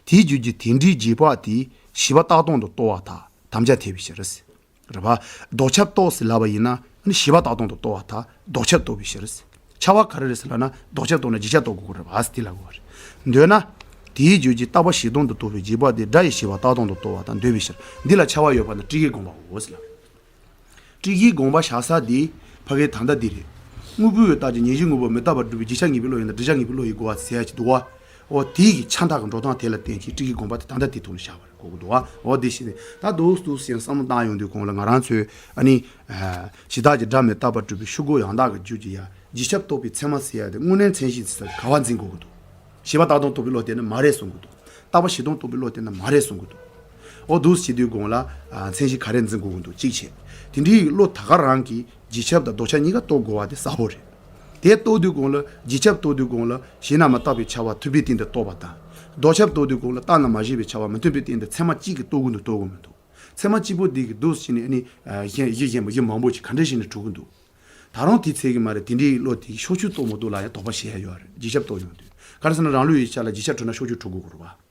དེའི་རྒྱུད་ཀྱི་དེ་འདྲའི་རྗེས་དཔག་དེས་བྱས་པ་རྟག་སྟོང་དུ་རྟོགས་པར་ཐལ། དམ་བཅའ་འཐད་པའི་ཕྱིར། རེད་པ། ལྡོག་ཁྱབ་རྟོགས་ཟེར་ལབ་པ་ཡིན་ན་ནི་བྱས་པ་རྟག་སྟོང་དུ་རྟོགས་པར་ཐལ། ལྡོག་ཁྱབ་རྟོགས་པའི་ཕྱིར། ཁྱབ་པ་ག་རེ་རེད་ཟེར་ལབ་ན་ལྡོག་ཁྱབ་རྟོགས་ན་རྗེས་ཁྱབ་རྟོགས་དགོས་ཀྱི་རེད་པ་ཟེར་དེ་ལབ་དགོས་པ་རེད། འདོད་ན། དེའི་རྒྱུད་ཀྱི་རྟག་པ་གཞན་སྟོང་དུ་རྟོགས་པའི་རྗེས་དཔག་དེ་སྒྲ་ཡིས་བྱས་པ་རྟག་སྟོང་དུ་རྟོགས་པ་དང་འདོད་པའི་ཕྱིར། འདི་ལ་ཁྱབ་པ་ཡོད་པ་ནི་ཊཱིཀའི་དགོངས་པའོ་ཟེར་ལབ། ཊཱིཀའི་དགོངས་པ་བཞག་ས་དེ་ཕ་གིའི་ད་ལྟ་འདི་རེད། དངོས་པོའི་རྟགས་ཀྱི་ཉེར་ཞིའི་དངོས་པོ་མི་རྟག་པར་སྒྲུབ་པའི་རྗེས་ཁྱབ་ངེས་པའི་བློ་ཡིན་ན་འབྲེལ་ཆགས་ངེས་པའི་བློ་ཡིན་དགོས་པ་ཟེར་ཡ་ཅིག་འདུག་པ། འོ་དེ་ཡི་ཆ་འདག་གི་འགྲོ་སྟངས་དེ་ལ་བརྟེན་བྱས་ཊཱིཀའི་དགོངས་པ་དེ་ད་ལྟ་དེ་ཐོག་ནས་བཞག་པ་རེད། གོ་གི་འདུག་བ། འོ་དེ་བཞིན་ད་འདུག་འདུག་ཟེར་བསམ་བློ་བཏང་ཡོང་དུས་གོང་ལ་ང་རང་ཚོས་ཨ་ནི་གཞི་བདག་གིས་སྒྲ་མི་རྟག་པར་སྒྲུབ་པའི་ཤུགས་ཀྱིས་ཡང་དག་གི་རྒྱུད་ཀྱི་ཡ་རྗེས་ཁྱབ་རྟོགས་པའི་ཚད་མ་ཟེར་ཡ་དེ་དངོས་གནས་མཚན་གཞི་ཟེར་ས་ག་བ་འཛིན་དགོས་ཀྱི་འདུག་བྱས་པ་རྟག་སྟོང་རྟོགས་པའི་བློ་དེ་ནི་མ་རེད་གསུང་གི་འདུག་རྟག་པ་གཞི་སྟོང་རྟོགས་པའི་བློ་དེ་ནི་མ་རེད་གསུང་གི་འདུག་འོ་འདུག་བྱེད་དུས་གོང་ལ་ཨ་མཚན་གཞི་ག་རེ་འཛིན་དགོས་ཀྱི་འདུག་གཅིག་བྱས། དེ་འདྲའི་བློ་ད་ག་རང་གིས་རྗེས་ཁྱབ་དང་ལྡོག་ཁྱབ་གཉིས་ཀ་རྟོགས་དགོས་པ་དེ་གསལ་པོ་རེད། དེ་རྟོགས་དུས་གོང་ལ་རྗེས་ཁྱབ་རྟོགས་དུས་གོང་ལ་ཞེ་ན་མི་རྟག་པའི་ཁྱབ་པ་མཐུན་པའི་སྟེང་དུ་རྟོགས་པ་དང་། ལྡོག་ཁྱབ་རྟོགས་དུས་གོང་ལ་རྟག་ན་མ་ཞེན་པའི་ཁྱབ་པ་མི་མཐུན་པའི་སྟེང་དུ་ཚད་མ་གཅིག་གིས་རྟོགས་ཀྱི་འདུག་རྟོགས་ཀྱི་མི་འདུག་ཚད་མ་གཅིག་པོ་འདི་གིས་འདུག་ཟེར་ནས་ཨ་ནི་ཨ་གཞན་གཞི་གཞན་པ་གཞི་མང་པོ་ཞིག་ག་འདྲ་ཞིག་ནས་གྲུབ་ཀྱི་འདུག་ད་རུང་དེ་ཚད་ཀྱི་མ་རེད། དེ་འདྲའི་བློ་དེ་ཕྱོགས་ཆོས་རྟོགས་མི་རྟོགས་ལ་ཡང་དོགས་པ་བྱེད་ཡ་ཡོད་རེད། རྗེས་ཁྱབ་རྟོགས་ཡོང་དུས་ག་རེ་ཟེར་ན་རང་ལུགས་ཡིག་ཆ་ལ་རྗེས་ཁྱབ་གྲུབ་ན་ཕྱོགས་ཆོས་གྲུབ་དགོས་ཀྱི་རེད་བ།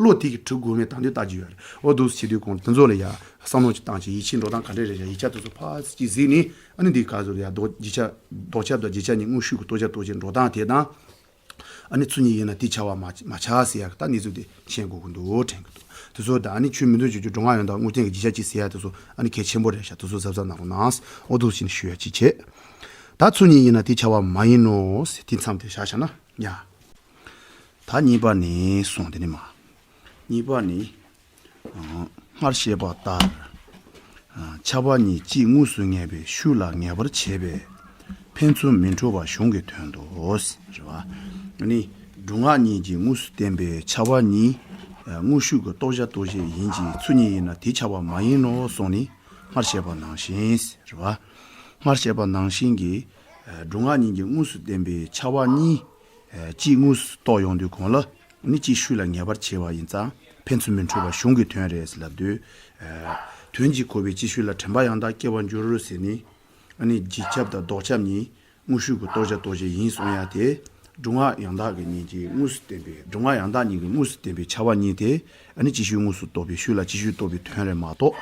བློ་དེ་གིས་གྲུབ་དགོས་མེད་དང་དུས་བལྟ་རྒྱུ་ཡོད་རེད། འོ་འདུག་བྱེད་དུས་གོང་དེ་ཚོ་ལ་ཡ་བསམ་བློ་ཅིག་བཏང་བྱས་ཡིད་ཆེས་འགྲོ་སྟངས་ག་འདྲ་རེད་ཡ་ཡིག་ཆ་དེ་ཚོ་ཕར་ཅིག་གཟིགས་ནས་ཨ་ནི་འདི་ག་ཚོད་ཡ་ལྡོག་རྗེས་ཁྱབ་ལྡོག་ཁྱབ་དང་རྗེས་ཁྱབ་གཉིས་དངོས་ཤུགས་ཀྱི་རྟོགས་བྱ་རྟོགས་བྱེད་འགྲོ་སྟངས་དེ་དང་། ཨ་ནི་ཚུལ་གཉིས་ཡིན་ན་དེ་ཁྱབ་པ་མ་མ་ཁྱབ་ཟེར་ཡ་གི་ད་གནས་ཚུལ་དེ་མཁྱེན་དགོས་ཀྱི་འདུག་དྲན་གྱི་འདུག་དེ་ཚོ་དང་ཨ་ནི་ཆོས་མི་མཐུན་ཕྱོགས་ཀྱི་སྒྲུབ་ངག་ཡང་དག་དངོས་བསྟན་གྱི་རྗེས་ཁྱབ་གཅིག་ཟེར་ཡ་དེ་ཚོ་ཨ་ནི་གལ་ཆེན་པོ་རེད་ཤག་དེ་ཚོ་གཟབ་གཟབ་གནང་རོགས་གནང་། འོ་འདུག་བྱས་ནས་ཞུ་ཡ་གཅིག་བྱས། ད་ཚུལ་གཉིས་ཡིན་ན་དེ་ཁྱབ་པ་མ་ཡིན་ནོ་ཟེར་དེ་མཚམས་དེ་བཞག་བཞག་ན་ཡ། ད་གཉིས་པ་ནི་གསུངས་དེ་ནི་མ། གཉིས་པ་ནི། ཨ་སྔར་བཤད་པ་ལྟར། ཨ་ཁྱབ་པ་གཉིས་གཅིག་དངོས་སུ་ངེས་པའི་ཤུགས་ལ་ངེས་པར་བྱེད་པས་ཕན་ཚུན་མི་འཕྲོད་པ་གཞུང་གི་དོན་དུ། རེད་བ། ཨ་ནི་སྒྲུབ་ངག་གཉིས་ཀྱིས་དངོས་སུ་བསྟན་པའི་ཁྱབ་པ་གཉིས་ཨ་དངོས་ཤུགས་ཀྱི་རྟོགས་བྱ་རྟོགས་བྱེད་ཡིན་གྱི་ཚུལ་གཉིས་ཡིན་ན་དེ་ཁྱབ་པ་མ་ཡིན་ནོ་གསུངས་ནས་སྔར་བཤད་པ་ནང་བཞིན། རེད་བ། སྔར་བཤད་པ་ནང་བཞིན་གྱི་ཨ་སྒྲུབ་ངག་གཉིས་ཀྱིས་དངོས་སུ་བསྟན་པའི་ཁྱབ་པ་གཉིས། ཨ་གཅིག་དངོས་སུ་རྟོགས་ཡོང་དུས་གོང་ལ་ནི་གཅིག་ཤུགས་ལ་ངེས་པར་བྱེད་པ་ཡིན་ཙང་ཕན་ཚུན་མི་འཕྲོད་པ་གཞུང་གི་དོན་རེད་ལབ་དུས། ཨ་དོན་གྱིས་གོ་བའི་གཅིག་ཤུགས་ལ་དྲན་པ་ཡང་དག་སྐྱེ་བར་འགྱུར་ཟེར་ནས། ཨ་ནི་རྗེས་ཁྱབ་དང་ལྡོག་ཁྱབ་གཉིས་དངོས་ཤུགས་ཀྱི་རྟོགས་བྱ་རྟོགས་བྱེད་ཡིན་གསུང་ཡ་དེ། སྒྲུབ་ངག་ཡང་དག་གི་གཉིས་ཀྱིས་དངོས་སུ་བསྟན་པའི་སྒྲུབ་ངག་ཡང་དག་གཉིས་ཀྱིས་དངོས་སུ་བསྟན་པའི་ཁྱབ་པ་གཉིས་དེ་ཨ་ནི་གཅིག་ཤུགས་དངོས་སུ་རྟོགས་པའི་ཤུགས་ལ་གཅིག་ཤུགས་རྟོགས་པའི་དོན་རེད་མ་གཏོགས།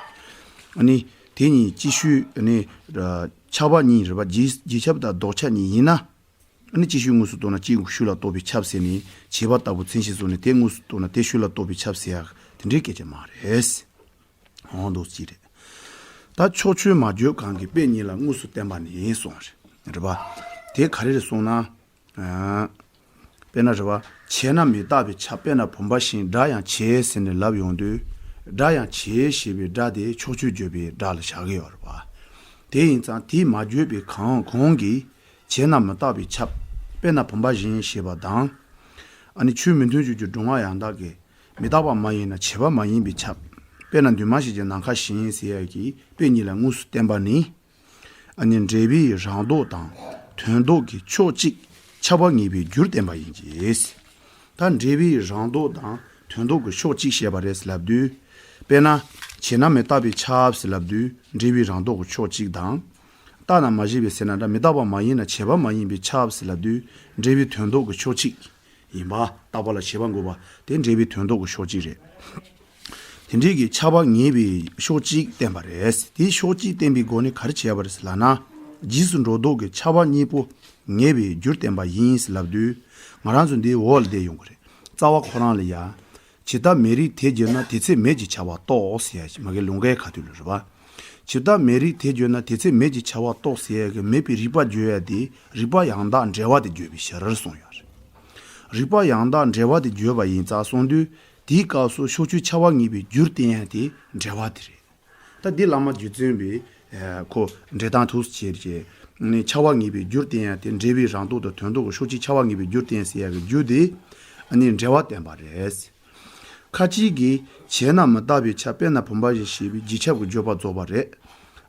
ཨ་ནི་དེ་གཉིས་གཅིག་ཤུགས་ཨ་ནི་ཁྱབ་པ་གཉིས་རེད་པ། རྗེས་རྗེས་ཁྱབ་དང་ལྡོག་ཁྱབ་གཉིས་ཡིན་ན། ཨ་ནི་གཅིག་ཤུགས་དངོས་སུ་རྟོགས་ན་གཅིག་ཤུགས་ལ་རྟོགས་པས་ཁྱབ་ཟེར་ནས་བྱས་པ་ལྟ་བུ་མཚན་གཞི་བཟུང་ནས་དེ་དངོས་སུ་རྟོགས་ན་དེ་ཤུགས་ལ་རྟོགས་པས་ཁྱབ་ཟེར་ཡག་དེ་འདྲའི་སྐད་ཆ་མ་རེད། འོ་འདུག་ཅི་རེད། ད་ཕྱོགས་ཆོས་མ་བརྗོད་གང་གིས་དཔེ་གཉིས་ལ་དངོས་སུ་བསྟན་པ་ནི་གསུངས་རེད། རེད་པ། དེ་ག་རེ་རེད་གསུངས་ན། ཨ་དཔེར་ན་རེད་པ། བྱས་ན་མི་རྟག་པའི་ཆ་དཔེར་ན་བུམ་པ་བཞིན་སྒྲ་ཡང་བྱས་ཟེར་ནས་ལབ་ཡོང་དུས། སྒྲ་ཡང་བྱས་ཞེས་པའི་སྒྲ་དེ་ཕྱོགས་ཆོས་བརྗོད་པའི་སྒྲ་ལ་བཞག་གི་ཡོད་རེད་པ། དེ་ཡིན་ཙང་དེ་མ་བརྗོད་པའི་གང་གོང་གིས། བྱས་ན་མི་རྟག་པའི་ཁྱབ། དཔེར་ན་བུམ་པ་བཞིན་ཞེས་པ་དང་། ཨ་ནི་ཆོས་མི་མཐུན་ཕྱོགས་ཀྱི་སྒྲུབ་ངག་ཡང་དག་གིས། མི་རྟག་པ་མ་ཡིན་ན་བྱས་པ་མ་ཡིན་པའི་ཁྱབ། དཔེར་ན་འདུས་མ་བྱས་ཀྱི་ནམ་མཁའ་བཞིན་ཟེར་ཡག་གི་དཔེ་གཉིས་ལ་དངོས་སུ་བསྟན་པ་ནི། ཨ་ནི་འབྲས་བུའི་རང་ལྡོག་དང་དོན་ལྡོག་གི་ཕྱོགས་གཅིག་ཁྱབ་པ་ངེས་པའི་རྒྱུར་བསྟན་པ་ཡིན་གྱི། ད་འབྲས་བུའི་རང་ལྡོག་དང་དོན་ལྡོག་གི་ཕྱོགས་གཅིག་བཤད་པ་རེད་ལབ་དུས། དཔེར་ན། བྱས་ན་མི་རྟག་པའི་ཁྱབ་ཟེར་ལབ་དུས་འབྲས་བུའི་རང་ལྡོག་གི་ཕྱོགས་གཅིག་དང་། རྟག་ན་མ་བྱས་པའི་ཟེར་ན་འདྲ་མི་རྟག་པ་མ་ཡིན་ན་བྱས་པ་མ་ཡིན་པའི་ཁྱབ་ཟེར་ལབ་དུས་འབྲས་བུའི་དོན་ལྡོག་གི་ཕྱོགས་གཅིག་ཡིན་པ། རྟག་པ་ལ་བྱས་པ་འགོད་པ་དེ་འབྲས་བུའི་དོན་ལྡོག་གི་ཕྱོགས་གཅིག་རེད། དེ་འདྲའི་གི་ཁྱབ་པ་ངེས་པའི་ཕྱོགས་གཅིག་བསྟན་པ་རེད། དེའི་ཕྱོགས་གཅིག་བསྟན་པའི་སྒོ་ནས་ག་རེ་བྱས་པ་རེད་ལབ་ན། རྗེས་སུ་འགྲོ་ལྡོག་གི་ཁྱབ་པ་གཉིས་པོ་ངེས་པའི་རྒྱུར་བསྟན་པ་ཡིན་ལབ་དུས། ང་རང་ཚོ་འདིའི་འོག་ལ་བསྡད་ཡོང་གི་རེད། རྩ་བ་ཁོ་རང་ལ་ཡ། ཇི་ལྟར་མེ་རིས་དེ་བརྗོད་ན་དེ་ཚེ་མེད་ཀྱི་ཁྱབ་པ་རྟོགས་ཟེར་ཡ་ཞིག་མ་གི་ལུང་གའི་ཁ་ཐུག་ལ་རེད་པ། ཇི་ལྟར་མེ་རིས་དེ་བརྗོད་ན་དེ་ཚེ་མེད་ཀྱི་ཁྱབ་པ་རྟོགས་ཟེར་ཡ་གི་མེད་པའི་རིགས་པ་བརྗོད་ཡ་དེ་རིགས་པ་ཡང་དག་འབྲེལ་བ་དེ་བརྗོད་པའི་ཕྱིར་གསུངས་ཡོད་རེད། རིགས་པ་ཡང་དག་འབྲེལ་བ་དེ་བརྗོད་པ་ཡིན་ཙང་གསུངས་དུས། དེའི་སྐབས་སུ་ཕྱོགས་ཆོས་ཁྱབ་པ་ངེས་པའི་རྒྱུར་བསྟན་ཡ་དེ་འབྲེལ་བ་དེ་རེད། ད་འདི་བླ་མ་རྗེ་བཙུན་པས་ཁོ་འགྲེལ་སྟངས་ཐུགས་སུ་ཆེར་བྱས། ཁྱབ་པ་ངེས་པའི་རྒྱུར་བསྟན་ཡ་དེ་འབྲེལ་བའི་རང་ལྡོག་དང་དོན་ལྡོག་གི་ཕྱོགས་གཅིག་ཁྱབ་པ་ངེས་པའི་རྒྱུར་བསྟན་ཟེར་ཡ་གི་རྒྱུ་དེ་ཨ་ནི་འབྲེལ་བ་བསྟན་པ་རེད། ཁ་ཅིག་གིས་བྱས་ན་མི་རྟག་པའི་ཆ་དཔེར་ན་བུམ་པ་བཞིན་ཞེས་པའི་རྗེས་ཁྱབ་ཀྱི་བརྗོད་པ་རྫོགས་པ་རེད།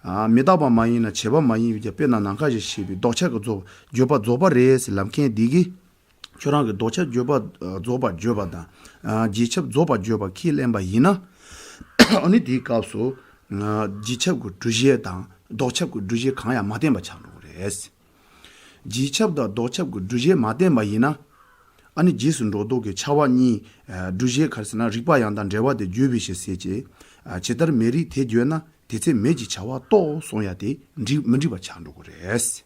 ཨ་མི་རྟག་པ་མ་ཡིན་ན་བྱས་པ་མ་ཡིན་པའི་ཆ་དཔེར་ན་ནམ་མཁའ་བཞིན་ཞེས་པའི་ལྡོག་ཁྱབ་ཀྱི་རྫོགས་བརྗོད་པ་རྫོགས་པ་རེད་ཟེར་ལབ་མཁན་འདི་གིས། ཁྱོད་རང་གིས་ལྡོག་ཁྱབ་བརྗོད་པ་རྫོགས་པར་བརྗོད་པ་དང་། རྗེས་ཁྱབ་རྫོགས་པར་བརྗོད་པ་ཁས་ལེན་པ་ཡིན་ན། ཨ་ནི་དེའི་སྐབས་སུ། རྗེས་ཁྱབ་ཀྱི་སྒྲུབ་བྱེད་དང་ལྡོག་ཁྱབ་ཀྱི་སྒྲུབ་བྱེད་གང་ཡང་མ་བསྟན་པ་ཆགས་འགྲོ་གི་རེད། རྗེས་ཁྱབ་དང་ལྡོག་ཁྱབ་ཀྱི་སྒྲུབ་བྱེད་མ་བསྟན་པ་ཡིན་ན། ཨ་ནི་རྗེས་སུ་འགྲོ་ལྡོག་གི་ཁྱབ་པ་གཉིས། སྒྲུབ་བྱེད་ག་རེ་ཟེར་ན་རིགས་པ་ཡང་དག་འབྲེལ་བ་དེ་བརྗོད་པའི་ཕྱིར་ཟེར་གྱི། ཇི་ལྟར་མེ་རིས་དེ་བརྗོད་ན་དེ་ཚེ་མེད་ཀྱི་ཁྱབ་པ་རྟོགས་གསུང་ཡ་དེ་འགྲིག་མི་འགྲིག་པ་ཆགས་འགྲོ་གི་རེད།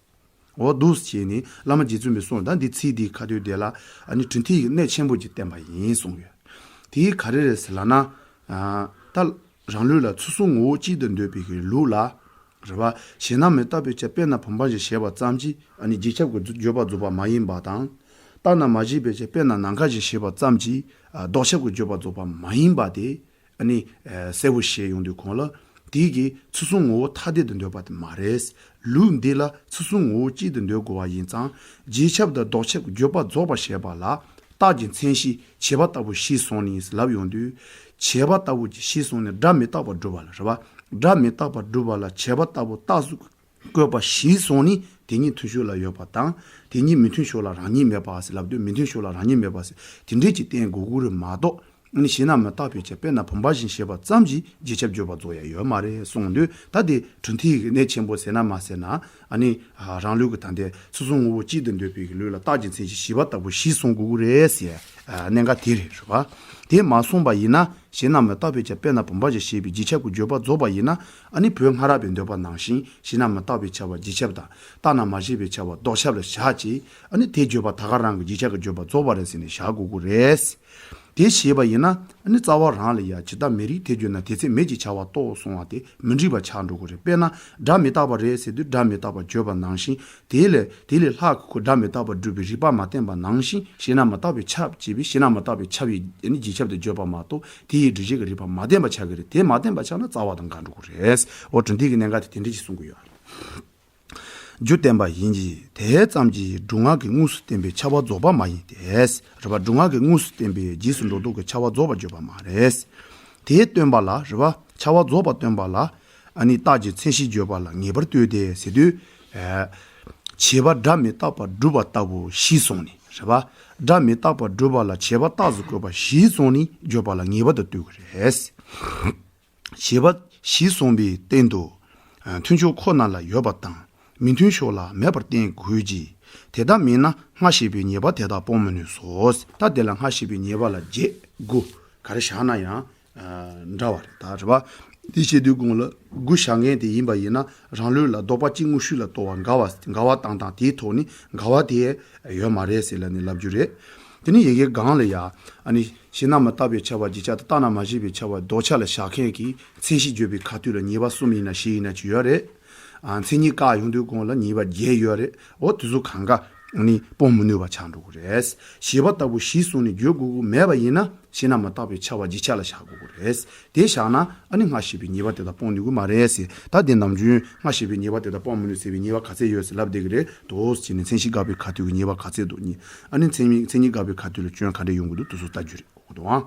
འོ་འདུག་སེ་བྱས་ནས་བླ་མ་རྗེ་བཙུན་པས་གསུངས། ད་འདི་ཚིག་འདིའི་ཁ་ཐོག་དེ་ལ་ཨ་ནི་གྲུབ་མཐའི་གནད་ཆེན་པོ་ཅིག་བསྟན་པ་ཡིན་གསུངས་ཡོད། དེ་ག་རེ་རེད་ཟེར་ལབ་ན། ཨ་ད་རང་ལུགས་ལ་ཚུལ་གསུམ་ངོ་བོ་གཅིག་ཏུ་འདོད་པའི་གི་ལུགས་ལ། རེད་བ། བྱས་ན་མི་རྟག་པའི་ཆ་དཔེར་ན་བུམ་པ་བཞིན་ཞེས་པ་ཙམ་གྱིས་ཨ་ནི་རྗེས་ཁྱབ་ཀྱི་བརྗོད་པ་རྫོགས་པ་མ་ཡིན་པ་དང་། རྟག་ན་མ་བྱས་པའི་ཆ་དཔེར་ན་ནམ་མཁའ་བཞིན་ཞེས་པ་ཙམ་གྱིས་ཨ་ལྡོག་ཁྱབ་ཀྱི་བརྗོད་པ་རྫོགས་པ་མ་ཡིན་པ་དེ། ཨ་ནི་ཨ་གསལ་པོ་བཤད་ཡོང་དུས་གོང་ལ། དེ་གིས་ཚུལ་གསུམ་ངོ་བོ་ཐ་དད་དུ་འདོད་པ་དེ་མ་རེད། ལུགས་འདི་ལ་ཚུལ་གསུམ་ངོ་བོ་གཅིག་ཏུ་འདོད་དགོས་པ་ཡིན་ཙང་། རྗེས་ཁྱབ་དང་ལྡོག་ཁྱབ་ཀྱི་བརྗོད་པ་རྫོགས་པར་བྱེད་པ་ལ། རྟགས་ཀྱི་མཚན་གཞི་བྱས་པ་ལྟ་བུ་གཞི་བཟུང་ནས་ལབ་ཡོང་དུས། བྱས་པ་ལྟ་བུ་གྱི་གཞི་བཟུང་ནས་སྒྲ་མི་རྟག་པར་སྒྲུབ་པ་ལ་རེད་པ། སྒྲ་མི་རྟག་པར་སྒྲུབ་པ་ལ་བྱས་པ་ལྟ་བུ་རྟགས་སུ་བཀོད་པ་གཞི་བཟུང་ནས་དེ་གཉིས་མཐུན་ཕྱོགས་ལ་ཡོད་པ་དང་། དེ་གཉིས་མི་མཐུན་ཕྱོགས་ལ་རང་ཉིད་མེད་པ་ཟེར་ལབ་དུས། མི་མཐུན་ཕྱོགས་ལ་རང་ཉིད་མེད་པ་ཟེར་དེ་འདྲས་ཀྱི་བསྟན་དགོས་ཀྱི་རེད་མ་གཏོགས། ཨ་ནི་གཞི་ན་མི་རྟག་པའི་ཆ་དཔེར་ན་བུམ་པ་བཞིན་ཞེས་པ་ཙམ་གྱིས་རྗེས་ཁྱབ་བརྗོད་པ་རྫོགས་ཡ་ཡོད་མ་རེད་གསུངས་དུས། ད་དེ་གྲུབ་མཐའི་གི་གནད་ཆེན་པོ་ཟེར་ན་མ་ཟེར་ན། ཨ་ནི་རང་ལུགས་ཀྱི་ད་ལྟའི་ཚུལ་གསུམ་ངོ་བོ་གཅིག་ཏུ་འདོད་པའི་གི་ལུགས་ལ་རྟགས་ཀྱི་མཚན་གཞི་བྱས་པ་ལྟ་བུ་གཞི་བཟུང་དགོས་ཀྱི་རེད་ཟེར་གནད་འགག་དེ་རེད། རེད་པ། དེ་མ་གསུངས་པ་ཡིན་ན། གཞི་ན་མི་རྟག་པའི་ཆ་དཔེར་ན་བུམ་པ་བཞིན་ཞེས་པའི་རྗེས་ཁྱབ་ཀྱི་བརྗོད་པ་རྫོགས་པ་ཡིན་ན། ཨ་ནི་བོད་སྔ་རབས་པའི་འདོད་པ་ནང་བཞིན་གཞི་ན་མི་རྟག་པའི་ཆ་བ་རྗེས་ཁྱབ་དང་། རྟག་ན་མ་བཞེད་པའི་ཆ་བ་ལྡོག་ཁྱབ་ལ་བཞག་ཅིང་། ཨ་ནི་དེ་བརྗོད་པ་ད་ག་རང་གི་རྗེས་ཁྱབ་ཀྱི་བརྗོད་པ་རྫོགས་པ་རེད་ཟེར་ནས་བཞག་དགོས་ཀྱི་རེད། དེ་བྱས་པ་ཡིན་ན། ཨ་ནི་རྩ་བ་རང་ལ་ཡ་ཇི་ལྟ་མི་རིགས་དེ་བརྗོད་ན་དེ་ཚེ་མེད་ཅེས་བྱ་བ་རྟོགས་གསུངས་པ་དེ་མི་འགྲིག་པ་ཆགས་འགྲོ་གི་རེད། དཔེར་ན་སྒྲ་མི་རྟག་པ་རེད་ཟེར་དུས་སྒྲ་མི་རྟག་པ་བརྗོད་པ་ནང་བཞིན། དེ་ལས་དེ་ལས་ལྷག་གི་ཁོ་སྒྲ་མི་རྟག་པ་སྒྲུབ་པའི་རིགས་པ་མ་བསྟན་པ་ནང་བཞིན་གཞི་ན་མི་རྟག་པའི་ཆ་བྱས་པའི་གཞི་ན་མི་རྟག་པའི་ཆ་བའི་ཨ་ནི་རྗེས་ཁྱབ་དེ་བརྗོད་པ་མ་གཏོགས་དེ་ཡི་སྒྲུབ་བྱེད་ཀྱི་རིགས་པ་མ་བསྟན་པ་ཆགས་ཀྱི་རེད། དེ་མ་བསྟན་པ་ཆགས་ན་རྩ་བ་དང་འགལ་འགྲོ་གི་རེད། འོ་གྲུབ་མཐའི་གི་གནད་འགག་དེ་དེ་འདྲ་ཞིག་གསུང་གི་ཡོད་རེད། རྒྱུ་བསྟན་པ་ཡིན་གྱི་དེ་ཙམ་གྱིས་སྒྲུབ་ངག་གིས་དངོས་སུ་བསྟན་པའི་ཆ་བ་རྫོགས་པ་མ་ཡིན་ཏེ། རེད་པ། སྒྲུབ་ངག་གིས་དངོས་སུ་བསྟན་པའི་རྗེས་སུ་འགྲོ་ལྡོག་གི་ཆ་བ་རྫོགས་པར་བརྗོད་པ་མ་རེད། དེ་སྟོན་པ་ལ། རེད་པ། ཆ་བ་རྫོགས་པ་སྟོན་པ་ལ། ཨ་ནི་རྟགས་ཀྱི་མཚན་གཞི་བརྗོད་པ་ལ་ངེས་པར་ལྟོས་ཏེ་ཟེར་དུས། ཨ། བྱས་པ་སྒྲ་མི་རྟག་པར་སྒྲུབ་པ་ལྟ་བུ་གཞི་བཟུང་ནས། རེད་པ། སྒྲ་མི་རྟག་པར་སྒྲུབ་པ་ལ་བྱས་པ་རྟགས་སུ་བཀོད་པ་གཞི་བཟུང་ནས་བརྗོད་པ་ལ་ངེས་པར་དུ་ལྟོས་དགོས་རེད། བྱས་པ་གཞི་བཟུང་བའི་སྟེང་དུ། ཨ། མཐུན་ཕྱོགས་ཁོ་ན་ལ་ཡོད་པ་དང་མི་མཐུན་ཕྱོགས་ལ་མེད་པར་བསྟན་དགོས་ཀྱི། དེ་ལྟ་མིན་ན་སྔ་ཕྱི་པའི་ཉེས་པ་དེ་དག་སྤོང་མི་ནུས་སོ། ད་དེ་ལ་སྔ་ཕྱི་པའི་ཉེས་པ་ལ་བརྒྱད་དགུ་ག་རེ་བཞག་ན་ཡང་། ཨ། འདྲ་བ་རེད། ད་རེད་པ། དེ་བྱེད་དུས་གོང་ལ་དགུ་བཞག་མཁན་དེ་ཡིན་པ་ཡིན་ན། རང་ལུགས་ལ་ལྡོག་པ་གཅིག་དངོས་ཤུགས་ལ་ལྟོས་པ་འགལ་བ་འགལ་བ་བཏང་སྟངས་དེའི་ཐོག་ནས་འགལ་བ་དེ་ཡོད་མ་རེད་ཟེར་ལབ་ནས་ལབ་རྒྱུ་རེད། དེ་ནས་ཡི་གེ་སྒང་ལ་ཡ། ཨ་ནི་གཞི་ན་མི་རྟག་པའི་ཆ་བ་རྗེས་ཁྱབ་དང་རྟག་ན་མ་བཞེད་པའི་ཆ་བ་ལྡོག་ཁྱབ་ལ་བཞག་མཁན་གྱི་མཚན་གཞི་བརྗོད་པའི་ཁ་ཐུག་ལ་ཉེས་པ་གསུམ་ཡིན་ན་བཞི་ཡིན་ན་ཅིག་ཡོད་རེད། ཨ། མཚན་ཉིད་བཀག་ཡོང་དུས་གོང་ལ་ཉེས་པ་བརྒྱད་ཡོད་རེད། འོ་དེ་ཚོ་གང་ག་ནི་སྤོང་མི་ནུས་པ་ཆགས་འགྲོ་གི་རེད། བྱས་པ་ལྟ་བུ་གཞི་བཟུང་ནས་བརྗོད་དགོས་ཀྱི་མེད་པ་ཡིན་ན། གཞི་ན་མི་རྟག་པའི་ཆ་བ་རྗེས་ཁྱབ་ལ་བཞག་དགོས་ཀྱི་རེད། དེ་བཞག་ན་ཨ་ནི་སྔ་ཕྱི་པའི་ཉེས་པ་དེ་དག་སྤོང་ནུས་ཀྱི་མ་རེད་ཟེར། ད་དེ་ནམ་རྒྱུན་སྔ་ཕྱི་པའི་ཉེས་པ་དེ་དག་སྤོང་མི་ནུས་ཟེར་བའི་ཉེས་པ་ག་ཚད་ཡོད་ཟེར་ལབ་བསྡད་ཀྱི་རེད་དོ་ཟེར་ནས། མཚན་གཞི་དགག་པའི་ཁ་ཐུག་གི་ཉེས་པ་ག་ཚད་འདུག་ཉེས། ཨ་ནི་མཚན་ཉིད་མཚན་ཉིད་དགག་པའི་ཁ་ཐུག་ལ་སྐྱོན་ག་འདྲ་ཡོང་གི་འདུག་དེ་ཚོ་ལྟ་རྒྱུ་རེད། འོ་དང་།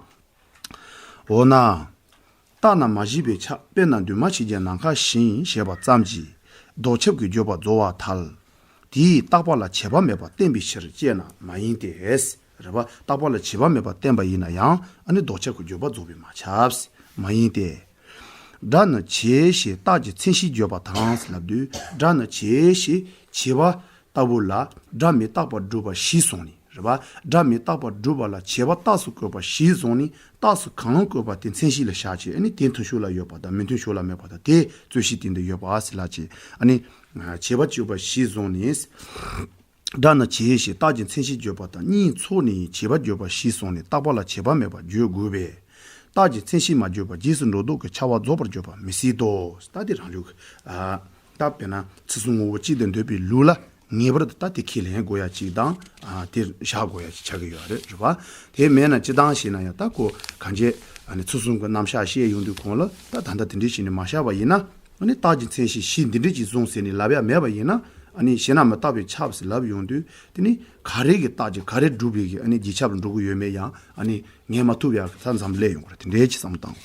འོ་ན། རྟག་ན་མ་བཞེད་པའི་ཆ། དཔེར་ན་འདུས་མ་བྱས་ཀྱི་ནམ་མཁའ་བཞིན་ཞེས་པ་ཙམ་གྱིས་ལྡོག་ཁྱབ་ཀྱི་བརྗོད་པ་རྫོགས་པར་ཐལ། དེས་རྟག་པ་ལ་བྱས་པ་མེད་པར་བསྟན་པའི་ཕྱིར་ཅེ་ན་མ་ཡིན་ཏེ། རེད་པ། རྟག་པ་ལ་བྱས་པ་མེད་པར་བསྟན་པ་ཡིན་ན་ཡང་ཨ་ནི་ལྡོག་ཁྱབ་ཀྱི་བརྗོད་པ་རྫོགས་པས་མ་ཁྱབ། མ་ཡིན་ཏེ། སྒྲ་ནི་བྱས་ཞེས་རྟགས་ཀྱི་མཚན་གཞི་བརྗོད་པ་དང་ལབ་དུས། སྒྲ་ནི་བྱས་ཞེས་བྱས་པ་ལྟ་བུ་ལ་སྒྲ་མི་རྟག་པར་སྒྲུབ་པ་གཞི་བཟུང་ནས། རེད་པ། སྒྲ་མི་རྟག་པར་སྒྲུབ་པ་ལ་བྱས་པ་རྟགས་སུ་བཀོད་པ་གཞི་བཟུང་ནས། རྟགས་སུ་གང་བཀོད་པ་དེ་མཚན་གཞི་ལ་བཞག་བྱས། ཨ་ནི་དེ་མཐུན་ཕྱོགས་ལ་ཡོད་པ་དང་མི་མཐུན་ཕྱོགས་ལ་མེད་པ་དང་། དེ་རྩོད་གཞི་སྟེང་དུ་ཡོད་པ་ཟེར་ལབ་བྱས། ཨ་ནི་བྱས་པ་བརྗོད་པ་གཞི་བཟུང་ནས། སྒྲ་ནི་བྱས་ཞེས་རྟགས་ཀྱི་མཚན་གཞི་བརྗོད་པ་དང་གཉིས་ཚོགས་ནས་བྱས་པ་བརྗོད་པ་གཞི་བཟུང་ནས་རྟག་པ་ལ་བྱས་པ་མེད་པར་བརྗོད་དགོས་པས། རྟགས་ཀྱི་མཚན་གཞི་མ་བརྗོད་པར་རྗེས་སུ་འགྲོ་ལྡོག་གི་ཆ་བ་རྫོགས་པར་བརྗོད་པ་མི་སྲིད་དོ། ད་དེ་རང་ལུགས། ཨ། ད་དཔེར་ན་ཚུལ་གསུམ་ངོ་བོ་གཅིག་ཏུ་འདོད་པའི་ལུགས་ལ་ངེས་པར་དུ་ད་དེ་ཁས་ལེན་དགོས་ཡ་གཅིག་དང་། ཨ། དེ་བཞག་དགོས་ཡ་གཅིག་ཆགས་ཀྱི་ཡོད་རེད། རེད་པ། དེ་མེད་ན་སྤྱིར་བཏང་བྱས་ན་ཡང་ད་ཁོ་གང་བྱས། ཨ་ནི་ཚུལ་གསུམ་གྱི་རྣམ་གཞག་བཤད་ཡོང་དུས་གོང་ལ་ད་ད་ལྟ་དེ་འདྲས་བྱས་ནས་མ་བཞག་པ་ཡིན་ན། ཨ་ནི་རྟགས་ཀྱི་མཚན་གཞི་གཞི་འདི་འདྲས་ཀྱིས་བཟུང་ཟེར་ནས་ལབ་ཡ་མེད་པ་ཡིན་ན། ཨ་ནི་གཞི་ན་མི་རྟག་པའི་ཆ་བ་ཟེར་ལབ་ཡོང་དུས། དེ་ནི་ག་རེ་གི་རྟགས་ཀྱིས་ག་རེ་སྒྲུབ་པའི་གི་ཨ་ནི་རྗེས་ཁྱབ་ལ་འགྲོ་གི་ཡོད་མེད་ཡང་ཨ་ནི་ངེས་མ་ཐུབ་ཡ་གི་ས་མཚམས་སླེབས་ཡོང་གི་རེད། དེ་འདྲས་ཀྱི་བསམ་བློ་བཏང་།